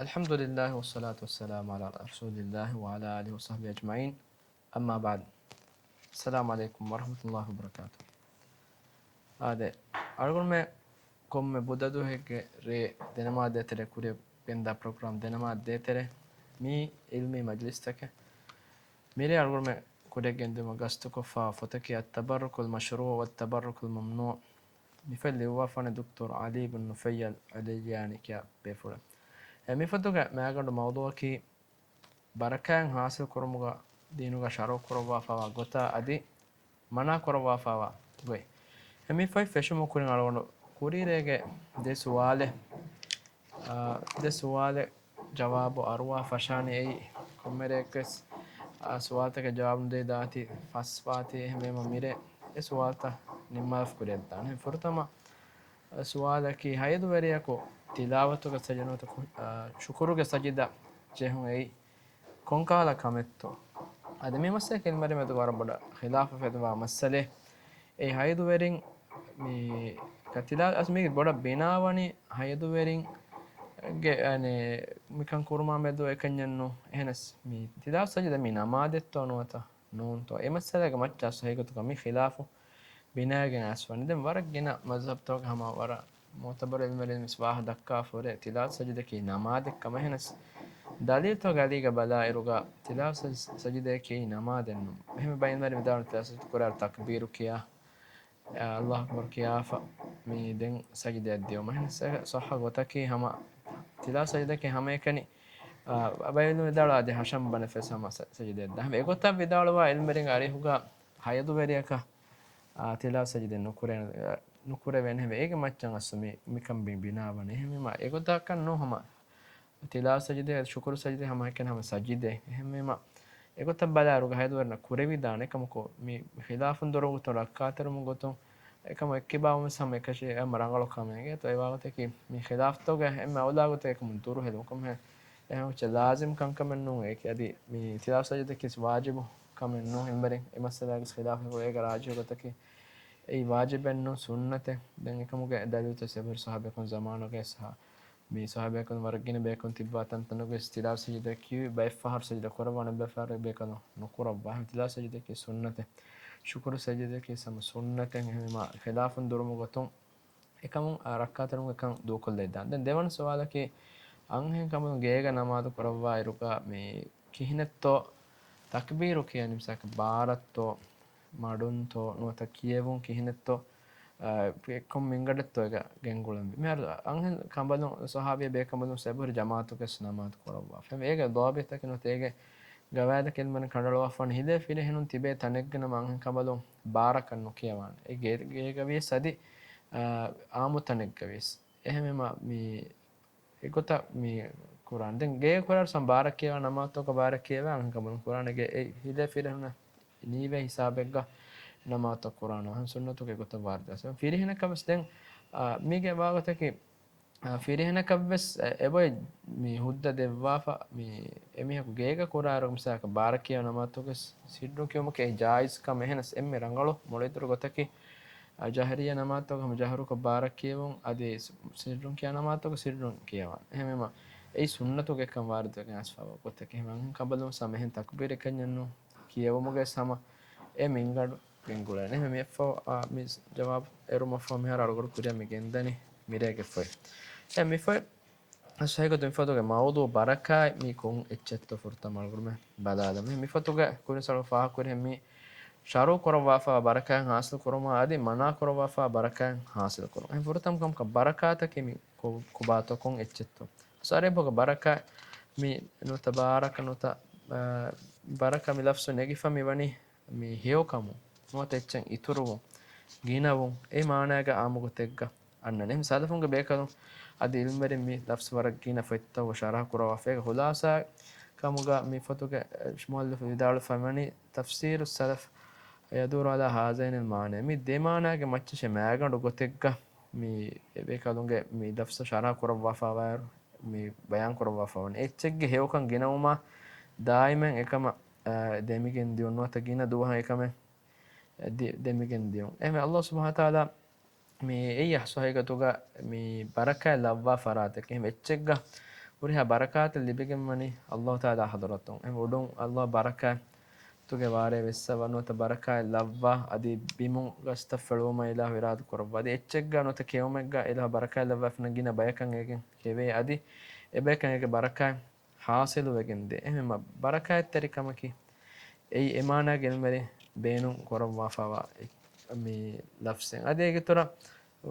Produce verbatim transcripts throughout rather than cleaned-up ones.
الحمد لله والصلاة والسلام على رسول الله وعلى آله وصحبه أجمعين. أما بعد. السلام عليكم ورحمة الله وبركاته. އާދެ، އަޅުގަނޑުމެން ކޮންމެ ބުދަ ދުވަހެއްގެ ރޭ ދެނަމާދޭތެރޭ ކުރިޔަށް ގެންދާ ޕްރޮގްރާމް ދެނަމާދޭތެރޭ މި އިލްމީ މަޖްލިސްތަކެއް. މިރޭ އަޅުގަނޑުމެން ކުރިޔަށް ގެންދިއުމަށް ގަސްތުކޮށްފަ ފޮތަކީ އައްތަބައްރުކުލް މަޝްރޫޢު ވައްތަބައްރުކުލް މަމްނޫޢު. މި ފޮތް ލިޔުއްވާފާނެ ދޮކްޓަރު ޢަލީ ބިން ނުފައްޔަލް އަލްއިލްޔާނީ ކިޔާ ބޭފުޅެއް. އެ މި ފޮތުގެ މައިގަނޑު މައުޟޫޢަކީ ބަރަކާތް ޙާޞިލް ކުރުމުގަ ދީނުގަ ޝަރުޢު ކުރައްވާފާވާ ގޮތާ އަދި މަނާ ކުރައްވާފާވާ ގޮތް. އެ މި ފޮތް ފެށުމުގެ ކުރިން އަޅުގަނޑު ކުރީ ރޭގެ ދެ ސުވާލެއް، އާ، ދެ ސުވާލެއް ޖަވާބު އަރުވާ ފަށާނީ. އެއީ ކޮންމެ ރެއެއްވެސް، އާ، ސުވާލުތަކަށް ޖަވާބު ނުދެވި ދާތީ ފަސް ވާތީ. އެހެންވީމަ މިރޭ އެ ސުވާލުތައް ނިންމާލަފަ ކުރިޔަށްދާނެ. ފުރަތަމަ ސުވާލަކީ، ހައިޟުވެރިޔަކު ތިލާވަތުގެ ސަޖިދަ ނުވަތަ ކު-، އާ، ޝުކުރުގެ ސަޖިދަ ޖެހުން އެއީ ކޮންކަހަލަ ކަމެއްތޯ؟ އަދި މި މައްސަލައަކީ ޢިލްމުވެރިން މެދު ވަރަށް ބޮޑަށް ޚިލާފު ފެދުވާ މައްސަލައެއް. އެއީ ހައިޟުވެރިން މި ތިލާ-، އަސް މީގެ ބޮޑަށް ބިނާވަނީ ހައިޟުވެރިންގެ، އަނެ، މިކަން ކުރުމާ މެދު އެކަންޏެއްނު. އެހެނަސް މި ތިލާވަތު ސަޖިދަ މި ނަމާދެއްތޯ ނުވަތަ ނޫންތޯ؟ އެ މައްސަލައިގެ މައްޗަށް ޞަޙީޙުގޮތުގަ މި ޚިލާފު ބިނާވެގެން އައިސްފަ ވަނީ. ދެން ވަރަށް ގިނަ މަޒްހަބްތަކުގެ ހަމަ ވަރަށް މުޢުތަބަރު ޢިލްމުވެރިން ވެސް ވާހަކަ ދައްކާފަ ހުރޭ ތިލާވަތު ސަޖިދައަކީ ނަމާދެއް ކަމަށް. އެހެނަސް ދަލީލުތަކުގެ އަލީގަ ބަލާއިރުގަ ތިލާވަތު ސަޖި-، ސަޖިދައަކީ ނަމާދެއްނު. އެހެންވެ އިލްމުވެރިން ވިދާޅުވި ތިލާވަތު ސަޖިދަ ކުރާއިރު ތަކްބީރު ކިޔާ، އައްލާހު އަކްބަރު ކިޔާފަ މި ދެން ސަޖިދައަށް ދިޔުމަށް. އެހެނަސް ޞައްޙަ ގޮތަކީ ހަމަ ތިލާވަތު ސަޖިދައަކީ ހަމައެކަނި، އާ، ބައެއް ޢިލްމުވެރިން ވިދާޅުވާ އަދި ހަށަން ބަނެފަ ވެސް ހަމަ ސަ-، ސަޖިދައަށް ދާ. އެގޮތަށް ވިދާޅުވާ ޢިލްމުވެރިންގެ އަރިހުގަ ހައިޟުވެރިޔަކަށް، އާ، ތިލާވަތު ސަޖިދައެއް ނުކުރޭ-، ނުކުރެވޭނެ ހެން އޭގެ މައްޗަށް އަސްލު މި، މިކަން ބި-، ބިނާވަނީ. އެހެންވީމަ އެގޮތަކަށް ނޫން ހަމަ ތިލާވަތު ސަޖިދަ، ޝުކުރު ސަޖިދަ ހަމަ އެކަނި ހަމަ ސަޖިދަ. އެހެންވީމަ އެގޮތަށް ބަލާއިރުގަ ހައިޟުވެރިންނަށް ކުރެވިދާނެ. އެކަމަކު މި ޚިލާފުން ދުރު ގޮތުން ރައްކާތެރިވުމުގެ ގޮތުން އެކަމަކު އެއްކިބާވުން ވެސް ހަމަ އެކަށީ އެ ހަމަ ރަނގަޅު ކަމެއް. އެގޮތަށް އެ ވާގޮތަކީ މި ޚިލާފްތަކުގެ އެންމެ އައުލާ ގޮތަކީ އެކަމުން ދުރުހެލުން. ކޮންމެ އެހެން އެއްޗެއް ލާޒިމް ކަންކަމެއް ނޫން. އެއީ އަދި މި ތިލާވަތު ސަޖިދައަކީ ވާޖިބު ކަމެއް ނޫން. އިންވެރިން އެ މައްސަލާގެ ޚިލާފު އޭގެ ރާޖިޙު ގޮތަކީ އެއީ ވާޖިބެއް ނޫން، ސުންނަތެއް. ދެން އެކަމުގެ ދަލީލުތައް އެބަހުރި ޞަޙާބީން ޒަމާނުގައި ސަ-، މި ޞަޙާބީން ވަރަށް ގިނަ ބޭކަލުން ތިއްބާ ތަންތަނުގައި ތިލާވަތު ސަޖިދަ ކިޔުވި ބައެއް ފަހަރު ސަޖިދަ ކުރައްވާ، އަނެއް ބައެއް ފަހަރު ބޭކަލުން ނުކުރައްވާ. އެހެން ތިލާވަތު ސަޖިދައަކީ ސުންނަތެއް، ޝުކުރު ސަޖިދައަކީ ހަމަ ސުންނަތެއް. އެހެންވީމަ ޚިލާފުން ދުރުމުގެ ގޮތުން އެކަމުން އާ ރައްކާތެރިވުމުގެ ކަން ދޫކޮށްލައިދާނެ. ދެން ދެވަނަ ސުވާލަކީ، އަންހެން ކަނބަލުން ގޭގަ ނަމާދު ކުރައްވާއިރުގަ މި ކިހިނެއްތޯ ތަކްބީރު ކިޔަނީ މިސާލަކަށް ބާރަށްތޯ މަޑުންތޯ ނުވަތަ ކިޔެވުން ކިހިނެއްތޯ، އާ، ކޮން މިންގަޑެއްތޯ އޭގަ ގެންގުޅެންވީ. މިހާރު އަންހެން ކަނބަލުން ޞަޙާބީ ބޭކަނބަލުން އެބަހުރި ޖަމާޢަތުގައި ނަމާދު ކުރައްވާފަ. އޭގެ ޟާބިޠަކީ ނުވަތަ އޭގެ ގަވާއިދަކީ އިލްމުވެރިން ކަނޑައަޅުވާފަ ވަނީ ހިލޭ ފިރިހެނުން ތިބޭ ތަނެއްގަ ނަމަ އަންހެން ކަނބަލުން ބާރަކަށް ނުކިޔަވާނެ. އެ ގޭ-، ގޭގަ ވިޔަސް އަދި، އާ، އާއްމު ތަނެއްގަ ވިޔަސް. އެހެންވީމަ މި އެގޮތަށް މި ކުރާނެ. ދެން ގޭގަ ކުރާއިރު ސަމް ބާރަ ކިޔަވާ ނަމާދުތަކަށް ބާރަ ކިޔަވާ އަންހެން ކަނބަލުން ކުރާނެ. ގޭ އެ ހިލޭ ފިރިހެނުން ނީވޭ ހިސާބެއްގަ ނަމާދުތައް ކުރާނެ. އަހަން ސުންނަތުގެ ގޮތަށް ވާރިދު. ފިރިހެނަކަށް ވެސް ދެން، އާ، މީގެ ވާގޮތަކީ، އާ، ފިރިހެނަކަށް ވެސް އެބޮތް މި ހުއްދަ ދެއްވާފަ، މި އެމީހަކު ގޭގަ ކުރާއިރު މިސާލަކަށް ބާރަ ކިޔަވާ ނަމާދުތަކުގެ ސިއްރުން ކިޔުމަކީ އެ ޖާއިޒް ކަމެއް. އެހެނަސް އެންމެ ރަނގަޅު މޮޅު އިތުރު ގޮތަކީ، އާ، ޖަހްރިއްޔާ ނަމާދުތަކު ހަމަ ޖަހްރުކޮށް ބާރަ ކިޔެވުން، އަދި ސިއްރުން ކިޔާ ނަމާދުތަކު ސިއްރުން ކިޔަވާން. އެހެންވީމަ، އެއީ ސުންނަތުގެ އެކަން ވާރިދުވެގެން އައިސްފަވާ ގޮތަކީ. އެހެންވީމަ އަންހެން ކަނބަލުން ސަމް އެހެން ތަކްބީރެއް ކަންޏެއްނު ކިޔެވުމުގެ ސަމަ އެ މިންގަނޑު ގެންގުޅޭނެ. އެހެންވީމަ މި އެއްފަ-، އާ، މި ޖަވާބު އެރުމަށްފަހު މިހާރު އަޅުގަނޑު ކުރިއަށް މި ގެންދަނީ މިރޭގެ ފޮތް. އެ މި ފޮތް އަސް ހަގީގަތުން މި ފޮތުގެ މައުޟޫޢު ބަރަކާތް މީ ކޮން އެއްޗެއްތޯ ފުރަތަމަ އަޅުގަނޑުމެން ބަލާލަމު. މި ފޮތުގެ ކުރިން އަޅުގަނޑު ފާހަގަކުރި ހެން މީ ޝަރުޢު ކުރައްވާފަ ބަރަކާތް ހާސިލް ކުރުމާ އަދި މަނާ ކުރައްވާފަ ބަރަކާތް ހާސިލް ކުރުން. އެހެން ފުރަތަމަ ކަމަކަށް ބަރަކާތަކީ މި ކޮ-، ކޮބާތޯ ކޮން އެއްޗެއްތޯ؟ އަސް ޢަރަބި ބަހުގަ ބަރަކާތް މި ނުވަތަ ބާރަކަ ނުވަތަ، އާ، ބަރަކަ މި ލަފްޒު ނެގިފަ މި ވަނީ މި ހެޔޮކަމުން ނުވަތަ އެއްޗެއް އިތުރުވުން، ގިނަވުން، އެ މާނާގެ ޢާއްމު ގޮތެއްގަ އަންނަނީ. އެހެން ސަލަފުންގެ ބޭކަލުން އަދި ޢިލްމުވެރިން މި ލަފްޒު ވަރަށް ގިނަ ފޮތްތައް ޝަރަޙަ ކުރައްވާފަ. އޭގެ ޚުލާޞާ ކަމުގަ މި ފޮތުގެ މުއައްލިފު ވިދާޅުވެފަ ވަނީ، تفسير السلف يدور على هذين المعنيين. މި ދެ މާނާގެ މައްޗަށޭ މައިގަނޑު ގޮތެއްގަ މި ބޭކަލުންގެ މި ލަފްޒު ޝަރަޙަ ކުރައްވާފަވާއިރު، މި ބަޔާން ކުރައްވާފަ ވަނީ. އެއްޗެއްގެ ހެޔޮކަން ގިނަވުމާ ދާއިމަށް އެކަމަށް، އާ، ދެމިގެން ދިޔުން ނުވަތަ ގިނަ ދުވަހަށް އެކަމެއް ދި-، ދެމިގެން ދިޔުން. އެހެންވެ، ﷲ ސުބްޙާނަހޫ ވަތަޢާލާ މި އެއީ އަސްލު ހަގީގަތުގަ މި ބަރަކާތް ލައްވާ ފަރާތެއް. އެހެން އެއްޗެއްގަ ހުރިހާ ބަރަކާތެއް ލިބިގެން ވަނީ ﷲ ތަޢާލާ ޙަޟްރަތުން. އެހެން އުޑުން ﷲ ބަރަކާތުގެ ވާރޭ ވެއްސަވާ ނުވަތަ ބަރަކާތް ލައްވާ، އަދި ބިމުން ގަސްތައް ފެޅުވުމަށް އިލާހު އިރާދަ ކުރައްވާ. އަދި އެއްޗެއްގަ ނުވަތަ ކެއުމެއްގަ އިލާހު ބަރަކާތް ލައްވާފަ ގިނަ ބަޔަކަށް އޭގެން ކެވޭ. އަދި އެބަޔަކަށް އޭގެ ބަރަކާތް ޙާޞިލުވެގެން ދޭ. އެހެން ބަރަކާތްތެރިކަމަކީ އެއީ އެ މާނާގެ އިލްމުވެރިން ބޭނުން ކުރައްވާފައިވާ މި ލަފްޒެއް. އަދި އޭގެ އިތުރަށް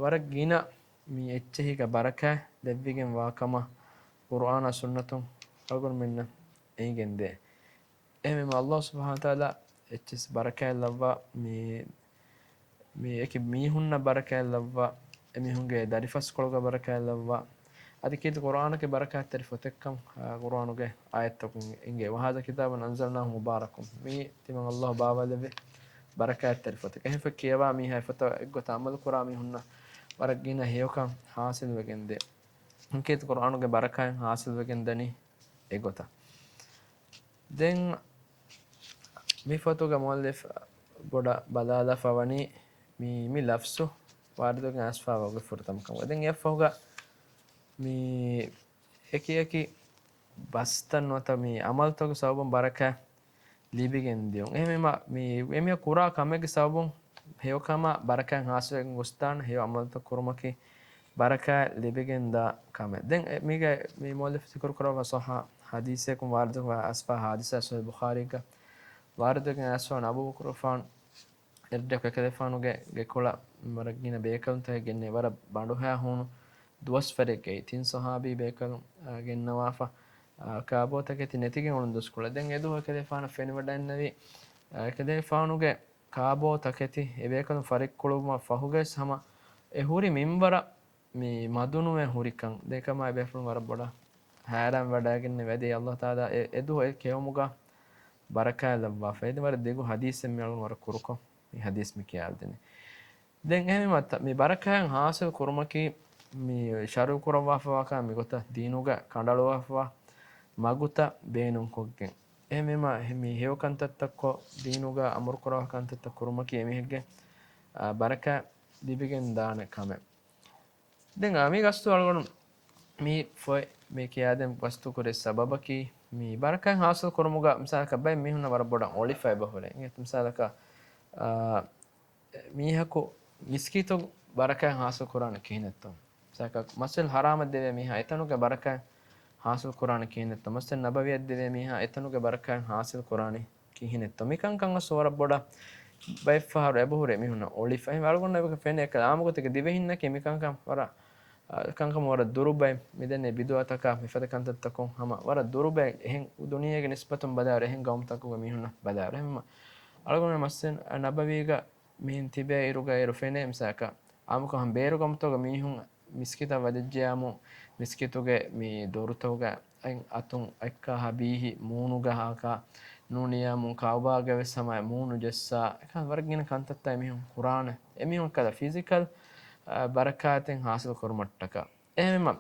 ވަރަށް ގިނަ މި އެއްޗެހީގަ ބަރަކާތް ލެއްވިގެން ވާ ކަމަށް ޤުރުއާނާ ސުންނަތުން އަޅުގަނޑުމެންނަށް އެނގިގެންދޭ. އެހެންވީމަ ﷲ ސުބްޙާނަހޫ ވަތަޢާލާ އެއްޗިސް ބަރަކާތް ލައްވާ، މި، މި އެކި މީހުންނަށް ބަރަކާތް ލައްވާ، އެމީހުންގެ ދަރިފަސްކޮޅުގަ ބަރަކާތް ލައްވާ، އަދި ކީރިތި ޤުރުއާނުގެ ބަރަކާތްތެރި ފޮތެއްކަން، އާ، ޤުރުއާނުގެ އާޔަތްތަކުން އެނގޭ. وهذا كتاب أنزلناه مبارك، މީ ތިމަން ﷲ ބާވާލެއްވި ބަރަކާތްތެރި ފޮތެއް. އެހެން ފޮތް ކިޔަވާ މީހާ އެފޮތަށް އެއްގޮތަށް ޢަމަލު ކުރާ މީހުންނަށް ވަރަށް ގިނަ ހެޔޮކަން ޙާޞިލުވެގެންދޭ. ކީރިތި ޤުރުއާނުގެ ބަރަކާތް ޙާޞިލުވެގެން ދަނީ އެގޮތަށް. ދެން މި ފޮތުގަ މުއައްލިފް ބޮޑަށް ބަލާލާފަ ވަނީ މި، މި ލަފްޒު ވާރިދުވެގެން އައިސްފައިވާ ގޮތް ފުރަތަމަ ކަމަށް. ދެން އެއަށްފަހުގަ މި އެކި އެކި ބަސްތައް ނުވަތަ މި ޢަމަލުތަކުގެ ސަބަބުން ބަރަކާތް ލިބިގެން ދިޔުން. އެހެންވީމަ، މި އެމީހާ ކުރާ ކަމެއްގެ ސަބަބުން ހެޔޮކަމާ ބަރަކާތް ޙާޞިލުވެގެން ގޮސްދާނެ. ހެޔޮ ޢަމަލުތައް ކުރުމަކީ ބަރަކާތް ލިބިގެން ދާ ކަމެއް. ދެން އެ، މީގަ މި މުއައްލިފް ޒިކުރު ކުރައްވާ ޞައްޙަ ޙަދީޘެއް ވާރިދުވެ އައިސްފަ ޙާދިސާ ޞަޙީޙުލް ބުޚާރީގަ ވާރިދުވެގެން އައިސްފަ އަބޫ ބަކުރު ގަފާން އެރަޑިއަކު އެކަލޭފާނުގެ ގެކޮޅަށް ވަރަށް ގިނަ ބޭކަލުންތަކެއް ގެންނެވި. ވަރަށް ބަނޑުހައި ހޫނު ދުވަސްވަރެއްގައި ތިން ޞަޙާބީ ބޭކަލުން، އާ، ގެންނަވާފަ، އާ، ކާބޯތަކެތި ނެތިގެން އުޅުނު ދުވަސްކޮޅެއް. ދެން އެދުވަހު އެކަލޭފާނަށް ފެނިވަޑައިގެންނެވި، އާ، އެކަލޭފާނުގެ ކާބޯތަކެތި އެބޭކަލުން ފަރިއްކުޅުވުމަށް ފަހުގައި ހަމަ އެ ހުރި މިންވަރަށް މި މަދުނުވެ ހުރިކަން ދެކަމާ އެބޭފުޅުން ވަރަށް ބޮޑަށް ހައިރާން ވަޑައިގެންނެވި. އަދި ﷲ ތަޢާލާ އެ، އެދުވަހު އެ ކެއުމުގަ ބަރަކާތް ލައްވާފަ. އެދި ވަރަށް ދިގު ޙަދީޘެއް މި އަޅުން ވަރަށް ކުރުކޮށް މި ޙަދީޘް މި ކިޔާދިނީ. ދެން އެހެންވީމަ މި ބަރަކާތް ޙާޞިލް ކުރުމަކީ މި ޝަރުޢު ކުރައްވާފަވާކަމަށް މިގޮތަށް ދީނުގަ ކަނޑައަޅުވާފަވާ މަގުތައް ބޭނުންކޮށްގެން. އެހެންވީމަ މި ހެޔޮ ކަންތައްތައްކޮށް ދީނުގަ އަމުރުކުރާ ކަންތައްތައް ކުރުމަކީ އެމީހެއްގެ، އާ، ބަރަކާތް ލިބިގެން ދާނެ ކަމެއް. ދެން އާ، މި ގަސްތު އަޅުގަނޑު މި ފޮތް މި ކިޔާދޭން ގަސްތު ކުރި ސަބަބަކީ، މި ބަރަކާތް ޙާޞިލް ކުރުމުގަ މިސާލަކަށް ބައެއް މީހުންނަށް ވަރަށް ބޮޑަށް އޮޅިފަ އެބަހުރޭ. އިނގޭތަ މިސާލަކަށް، އާ، މީހަކު މިސްކިތު ބަރަކާތް ޙާޞިލް ކުރާނެ ކިހިނެއްތޯ؟ މިސާލަކަށް މަސްޖިދުލް ޙަރާމަށް ދެވޭ މީހާ އެތަނުގެ ބަރަކާތް ޙާޞިލް ކުރާނެ ކިހިނެއްތޯ؟ މަސްޖިދު ނަބަވިއަށް ދެވޭ މީހާ އެތަނުގެ ބަރަކާތް ޙާޞިލް ކުރާނީ ކިހިނެއްތޯ؟ މިކަންކަން އަސް ވަރަށް ބޮޑަށް ބައެއްފަހަރު އެބަހުރޭ މީހުންނަށް އޮޅިފަ. އެހެން އަޅުގަނޑު އެބަ ފެނޭ އެކަލަ އާއްމުގޮތެއްގެ ދިވެހިންނަކީ މިކަންކަން ވަރަށް، އާ، ކަންކަމަށް ވަރަށް ދުރުބައި މިދެންނެ ބިދުޢަތަކާ މިފަދަ ކަންތައްތަކުން ހަމަ ވަރަށް ދުރުބައި އެހެން ދުނިޔޭގެ ނިސްބަތުން ބަލާއިރު އެހެން ގައުމުތަކުގެ މީހުންނަށް ބަލާއިރު. އެހެން އަޅުގަނޑު މަސްޖިދު ނަބަވީގަ މިހެން ތިބޭ އިރުގަ އޭރު ފެނޭ މިސާލަކަށް އާއްމުކޮށް ހަމަ ބޭރު ގައުމުތަކުގެ މީހުން މިސްކިތަށް ވަދެއްޖެޔާމު، މިސްކިތުގެ މި ދޮރުތަކުގަ އަތުން އަތްކާހާ ބީހި މޫނުގަ ހާކާ ނޫނިޔާމު، ކައުބާގަ ވެސް ހަމަ މޫނު ޖައްސާ، އެކަން ވަރަށް ގިނަ ކަންތައްތައް އެމީހުން ކުރާނެ. އެމީހުން ކަލަ ފިޒިކަލް، އާ، ބަރަކާތެއް ހާސިލް ކުރުމަށްޓަކާ. އެހެންވީމަ،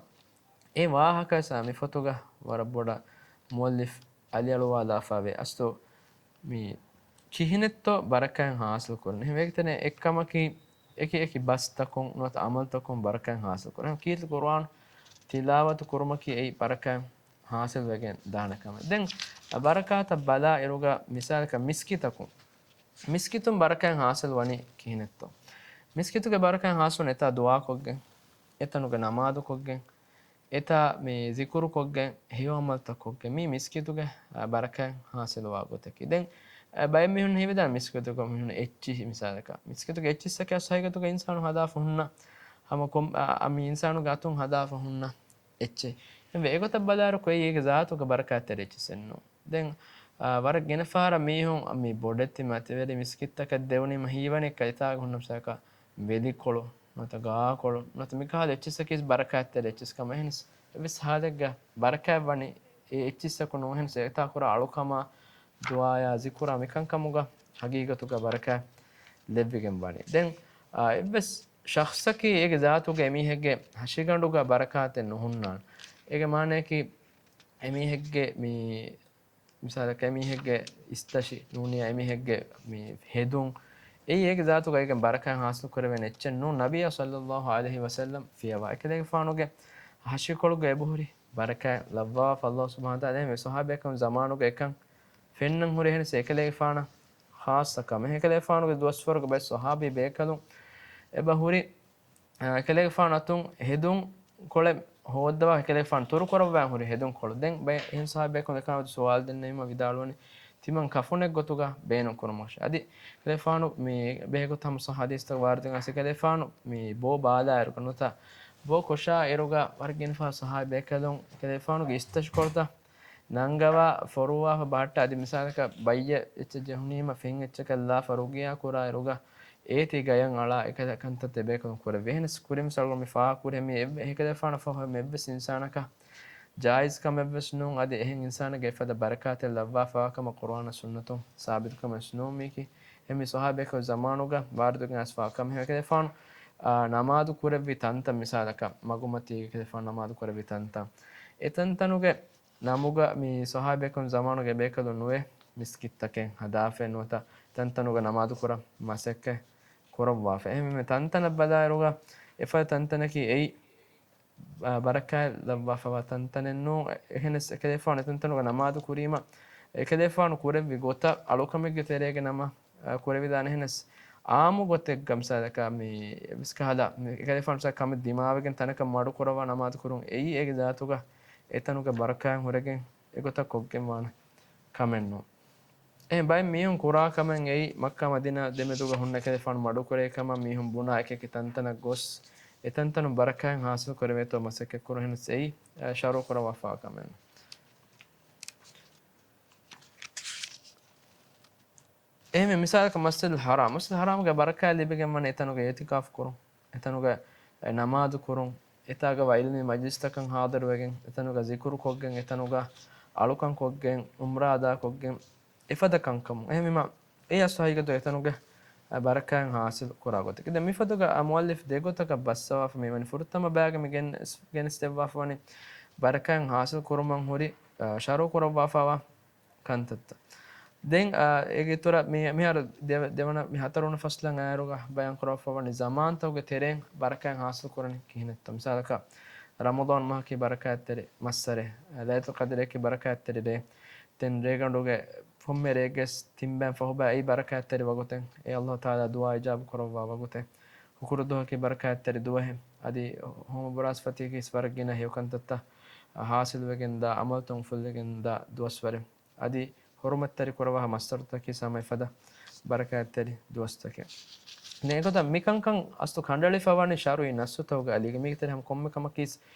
އެ ވާހަކަ މި ފޮތުގަ ވަރަށް ބޮޑަށް މުއައްލިފް އަލިއަޅުވާލާފަވޭ. އަސްލު މި ކިހިނެއްތޯ ބަރަކާތް ހާސިލް ކުރަނީ؟ އެހެން ވޭގެތެރޭ އެއްކަމަކީ، އެކި އެކި ބަސްތަކުން ނުވަތަ ޢަމަލުތަކުން ބަރަކާތް ހާސިލް ކުރަން. ކީރިތި ޤުރުއާން ތިލާވަތު ކުރުމަކީ އެއީ ބަރަކާތް ހާސިލް ވެގެން ދާނެ ކަމެއް. ދެން ބަރަކާތަށް ބަލާ އިރުގަ މިސާލަކަށް މިސްކިތަކުން، މިސްކިތުން ބަރަކާތް ހާސިލް ވަނީ ކިހިނެއްތޯ؟ މިސްކިތުގެ ބަރަކާތް ހާސިލް ވަނީ އެތާ ދުޢާކޮށްގެން، އެތަނުގެ ނަމާދުކޮށްގެން، އެތާ މި ޒިކުރުކޮށްގެން، ހެޔޮ ޢަމަލުތައް ކޮށްގެން މީ މިސްކިތުގެ، އަ، ބަރަކާތް ހާސިލުވާ ގޮތަކީ. ދެން، އަ، ބައެއް މީހުން ހީވެދާނެ މިސްކިތުގަ މީހުން އެއްޗިހި މިސާލަކަށް. މިސްކިތުގެ އެއްޗިއްސަކީ އަސް ހަގީގަތުގަ އިންސާނު ހަދާފަ ހުންނަ، ހަމަ ކޮން، އަ، އަ، މި އިންސާނުގެ އަތުން ހަދާފަ ހުންނަ އެއްޗެއް. އެ ގޮތަށް ބަލާއިރު އެއީ އޭގެ ޒާތުގަ ބަރަކާތްތެރި އެއްޗިއްސެއް ނޫން. ދެން، އާ، ވަރަށް ގިނަ ފަހަރަށް މީހުން މި ބޮޑެތި މަތިވެރި މިސްކިތްތަކަށް ދެވުނީމަ ހީވަނީ އެތާގަ ހުންނަ މިސާލަކަށް ވެލިކޮޅު ނުވަތަ ގާކޮޅު ނުވަތަ މިކަހަލަ އެއްޗިއްސަކީ ބަރަކާތްތެރި އެއްޗިއްސް ކަމަށް. އެހެނަސް އެއްވެސް ހާލެއްގަ ބަރަކާތް ވަނީ އެ އެއްޗިއްސަކު ނޫން. އެހެނަސް އެތާ ކުރާ އަޅުކަމާ، ދުޢާޔާ، ޒިކުރާ މިކަންކަމުގަ ހަގީގަތުގަ ބަރަކާތް ލެއްވިގެން ވަނީ. ދެން، އާ، އެއްވެސް ޝަޚްޞަކީ އޭގެ ޒާތުގަ އެމީހެއްގެ ހަށިގަނޑުގަ ބަރަކާތެއް ނުހުންނާނެ. އޭގެ މާނަޔަކީ އެމީހެއްގެ މި މިސާލަކަށް އެމީހެއްގެ އިސްތަށި ނޫނިޔާ އެމީހެއްގެ މި ހެދުން އެއީ އޭގެ ޒާތުގައިގެން ބަރަކާތް ހާސިލް ކުރެވޭނެ އެއްޗެއް ނޫން. ނަބިއްޔާ ޞައްލައްލާހު ޢަލައިހި ވަސައްލަމް ފިޔަވާ އެކަލޭގެފާނުގެ ހަށިކޮޅުގަ އެބަހުރި ބަރަކާތް ލައްވާފަ އަﷲ ސުބްޙާނަހޫ ވަތަޢާލާ. އެހެންވެ ސަހާބީ ބޭކަލުން ޒަމާނުގަ އެކަން ފެންނަން ހުރި. އެހެންސް އެކަލޭގެފާނަށް ޚާއްޞަ ކަމެއް. އެކަލޭގެފާނުގެ ދުވަސްވަރުގަ ބައެއް ސަހާބީ ބޭކަލުން އެބަ ހުރި، އާ، އެކަލޭގެފާނު އަތުން ހެދުން ކޮޅެއް ހޯއްދަވާ އެކަލޭގެފާނު ތުރު ކުރައްވާން ހުރި ހެދުން ކޮޅު. ދެން ބައެއް އެހެން ސަހާބީ ބޭކަލުން އެކާވަތު ސުވާލު ދެންނެވީމަ ވިދާޅުވަނީ، ތިމަން ކަފުނެއް ގޮތުގަ ބޭނުން ކުރުމަށް. އަދި އެކަލޭގެފާނު މި ބެހޭގޮތަށް ހަމަ ހަދީސްތައް ވާރިދުގަ އަސް އެކަލޭގެފާނު މި ބޯ ބާލާއިރުގަ ނުތަ ބޯ ކޮށާ އިރުގަ ވަރަށް ގިނަ ސަހާބީ ބޭކަލުން އެކަލޭގެފާނުގެ އިސްތަށިކޮޅުތައް ނަންގަވާ ފޮރުވާފަ ބަހައްޓާ. އަދި މިސާލަކަށް ބައްޔެއް އެއްޗެއް ޖެހުނީމަ ފެން އެއްޗަކަށް ލާފަ ރުގިޔާ ކުރާ އިރުގަ އޭތި ގަޔަށް އަޅާ އެކަލަ ކަންތައްތައް ބޭކަލުން ކުރެއްވި. އެހެނަސް ކުރިން ސަޅު މި ފާހަގަކުރި މި އެއްވެ-، އެކަލޭގެފާނަށް ފަހު މި އެއްވެސް އިންސާނަކަށް ޖާއިޒް ކަމެއްވެސް ނޫން. އަދި އެހެން އިންސާނެއްގެ އެފަދަ ބަރަކާތެއް ލައްވާފަވާ ކަމަށް ޤުރުއާނަށް ސުންނަތުން ސާބިތު ކަމެއް ނޫން. މީކީ އެހެން މި ސަހާބީ ބޭކަލުން ޒަމާނުގަ ވާރިދުގެ އަސްފާ ކަމެއް. އެކަލޭގެފާނު، އާ، ނަމާދު ކުރެއްވި ތަންތަން މިސާލަކަށް މަގުމަތީގެ އެކަލޭގެފާނު ނަމާދު ކުރެއްވި ތަންތަން. އެ ތަންތަނުގެ ނަމުގަ މި ސަހާބީ ބޭކަލުން ޒަމާނުގެ ބޭކަލުން ނުވެ މިސްކިތްތަކެއް ހަދާފައެއް ނުވަތަ ތަންތަނުގަ ނަމާދު ކުރަން މަސައްކަތް ކުރައްވާފަ. އެހެންވީމަ ތަންތަނަށް ބަލާއިރުގަ އެފަދަ ތަންތަނަކީ އެއީ، އާ، ބަރަކާތް ލައްވާފަވާ ތަންތަނެއް ނޫން. އެހެނަސް އެކަލޭގެފާނު އެތަންތަނުގަ ނަމާދު ކުރީމަ، އެކަލޭގެފާނު ކުރެއްވި ގޮތަށް އަޅުކަމެއްގެ ތެރޭގަ ނަމަ، އާ، ކުރެވިދާނެ. އެހެނަސް އާއްމު ގޮތެއްގަ މިސާލަކަށް މި އެއްވެސް ކަހަލަ މި އެކަލޭގެފާނު މިސާލަކަށް ކަމެއް ދިމާވެގެން ތަނަކަށް މަޑުކުރައްވާ ނަމާދު ކުރުން އެއީ އޭގެ ޒާތުގަ އެތަނުގެ ބަރަކާތް ހުރެގެން އެގޮތަށް ކޮށްގެންވާނެ ކަމެއް ނޫން. އެހެން ބައެއް މީހުން ކުރާ ކަމެއް އެއީ، މައްކާ މަދީނާ ދެމެދުގަ ހުންނަ އެކަލޭގެފާނު މަޑުކުރޭ ކަމަށް މީހުން ބުނާ އެކި އެކި ތަންތަނަށް ގޮސް، އެ ތަންތަނުން ބަރަކާތް ހާސިލް ކުރެވޭތޯ މަސައްކަތް ކުރުން. އެހެނަސް އެއީ، އަ، ޝަރުޢު ކުރައްވާފަވާ ކަމެއް ނޫން. އެހެންވެ، މިސާލަކަށް މަސްޖިދުލް ޙަރާމް، މަސްޖިދުލް ޙަރާމްގެ ބަރަކާތް ލިބިގެން ވަނީ އެތަނުގަ އިޢްތިކާފު ކުރުން، އެތަނުގަ ނަމާދު ކުރުން، އެތާގަވާ ޢިލްމީ މަޖްލިސްތަކަށް ޙާޟިރުވެގެން، އެތަނުގަ ޒިކުރު ކޮށްގެން، އެތަނުގަ އަޅުކަން ކޮށްގެން، ޢުމްރާ އަދާކޮށްގެން، އެފަދަ ކަންކަމުން. އެހެންވީމަ، އެއީ އަސްލު ހަގީގަތުގަ އެތަނުގެ ބަރަކާތް ޙާޞިލް ކުރާ ގޮތެއް. ދެން މިފަދަގަ މުއައްލިފް ދެގޮތަކަށް ބައްސަވާފަ މިވަނީ. ފުރަތަމަ ބައިގަ މި ގެނެސް، ގެނެސްދެއްވާފަ ވަނީ ބަރަކާތް ޙާޞިލް ކުރުމަށް ހުރި، އަ، ޝަރުޢު ކުރައްވާފަވާ ކަންތައްތައް. ދެން، އާ، އޭގެ އިތުރަށް މި، މިހާރު ދެވެ-، ދެވަނަ މި ހަތަރުވަނަ ފަސްލަށް އައިރުގަ ބަޔާން ކުރައްވާފަ ވަނީ ޒަމާންތަކުގެ ތެރެއިން ބަރަކާތް ޙާޞިލް ކުރަނީ ކިހިނެއްތޯ. މިސާލަކަށް ރަމަޟާން މަހަކީ ބަރަކާތްތެރި މައްސަރެއް، ލައިލަތުލް ޤަދްރަކީ ބަރަކާތްތެރި ރޭ. ދެން ރޭގަނޑުގެ ކޮންމެ ރެއެއްގެ ތިން ބައިން ފަހު ބައި އެއީ ބަރަކާތްތެރި ވަގުތެއް. އެ ﷲ ތަޢާލާ ދުޢާ އިޖާބަ ކުރައްވާ ވަގުތެއް. ހުކުރު ދުވަހަކީ ބަރަކާތްތެރި ދުވަހެއް. އަދި ހޯމަ ބުރާސްފަތިއަކީ ވަރަށް ގިނަ ހެޔޮ ކަންތައްތައް ޙާޞިލުވެގެންދާ، ޢަމަލުތައް އުފުއްލިގެންދާ ދުވަސްވަރެއް. އަދި ޙުރުމަތްތެރި ކުރައްވާ މައްސަރުތަކީ ހަމަ އެފަދަ ބަރަކާތްތެރި ދުވަސްތަކެއް. ދެން އެގޮތަށް މިކަންކަން އަސްލު ކަނޑައެޅިފަ ވަނީ ޝަރުޢީ ނައްޞުތަކުގެ އަލީގަ. މީގެ ތެރޭ ހަމަ ކޮންމެ ކަމަކީ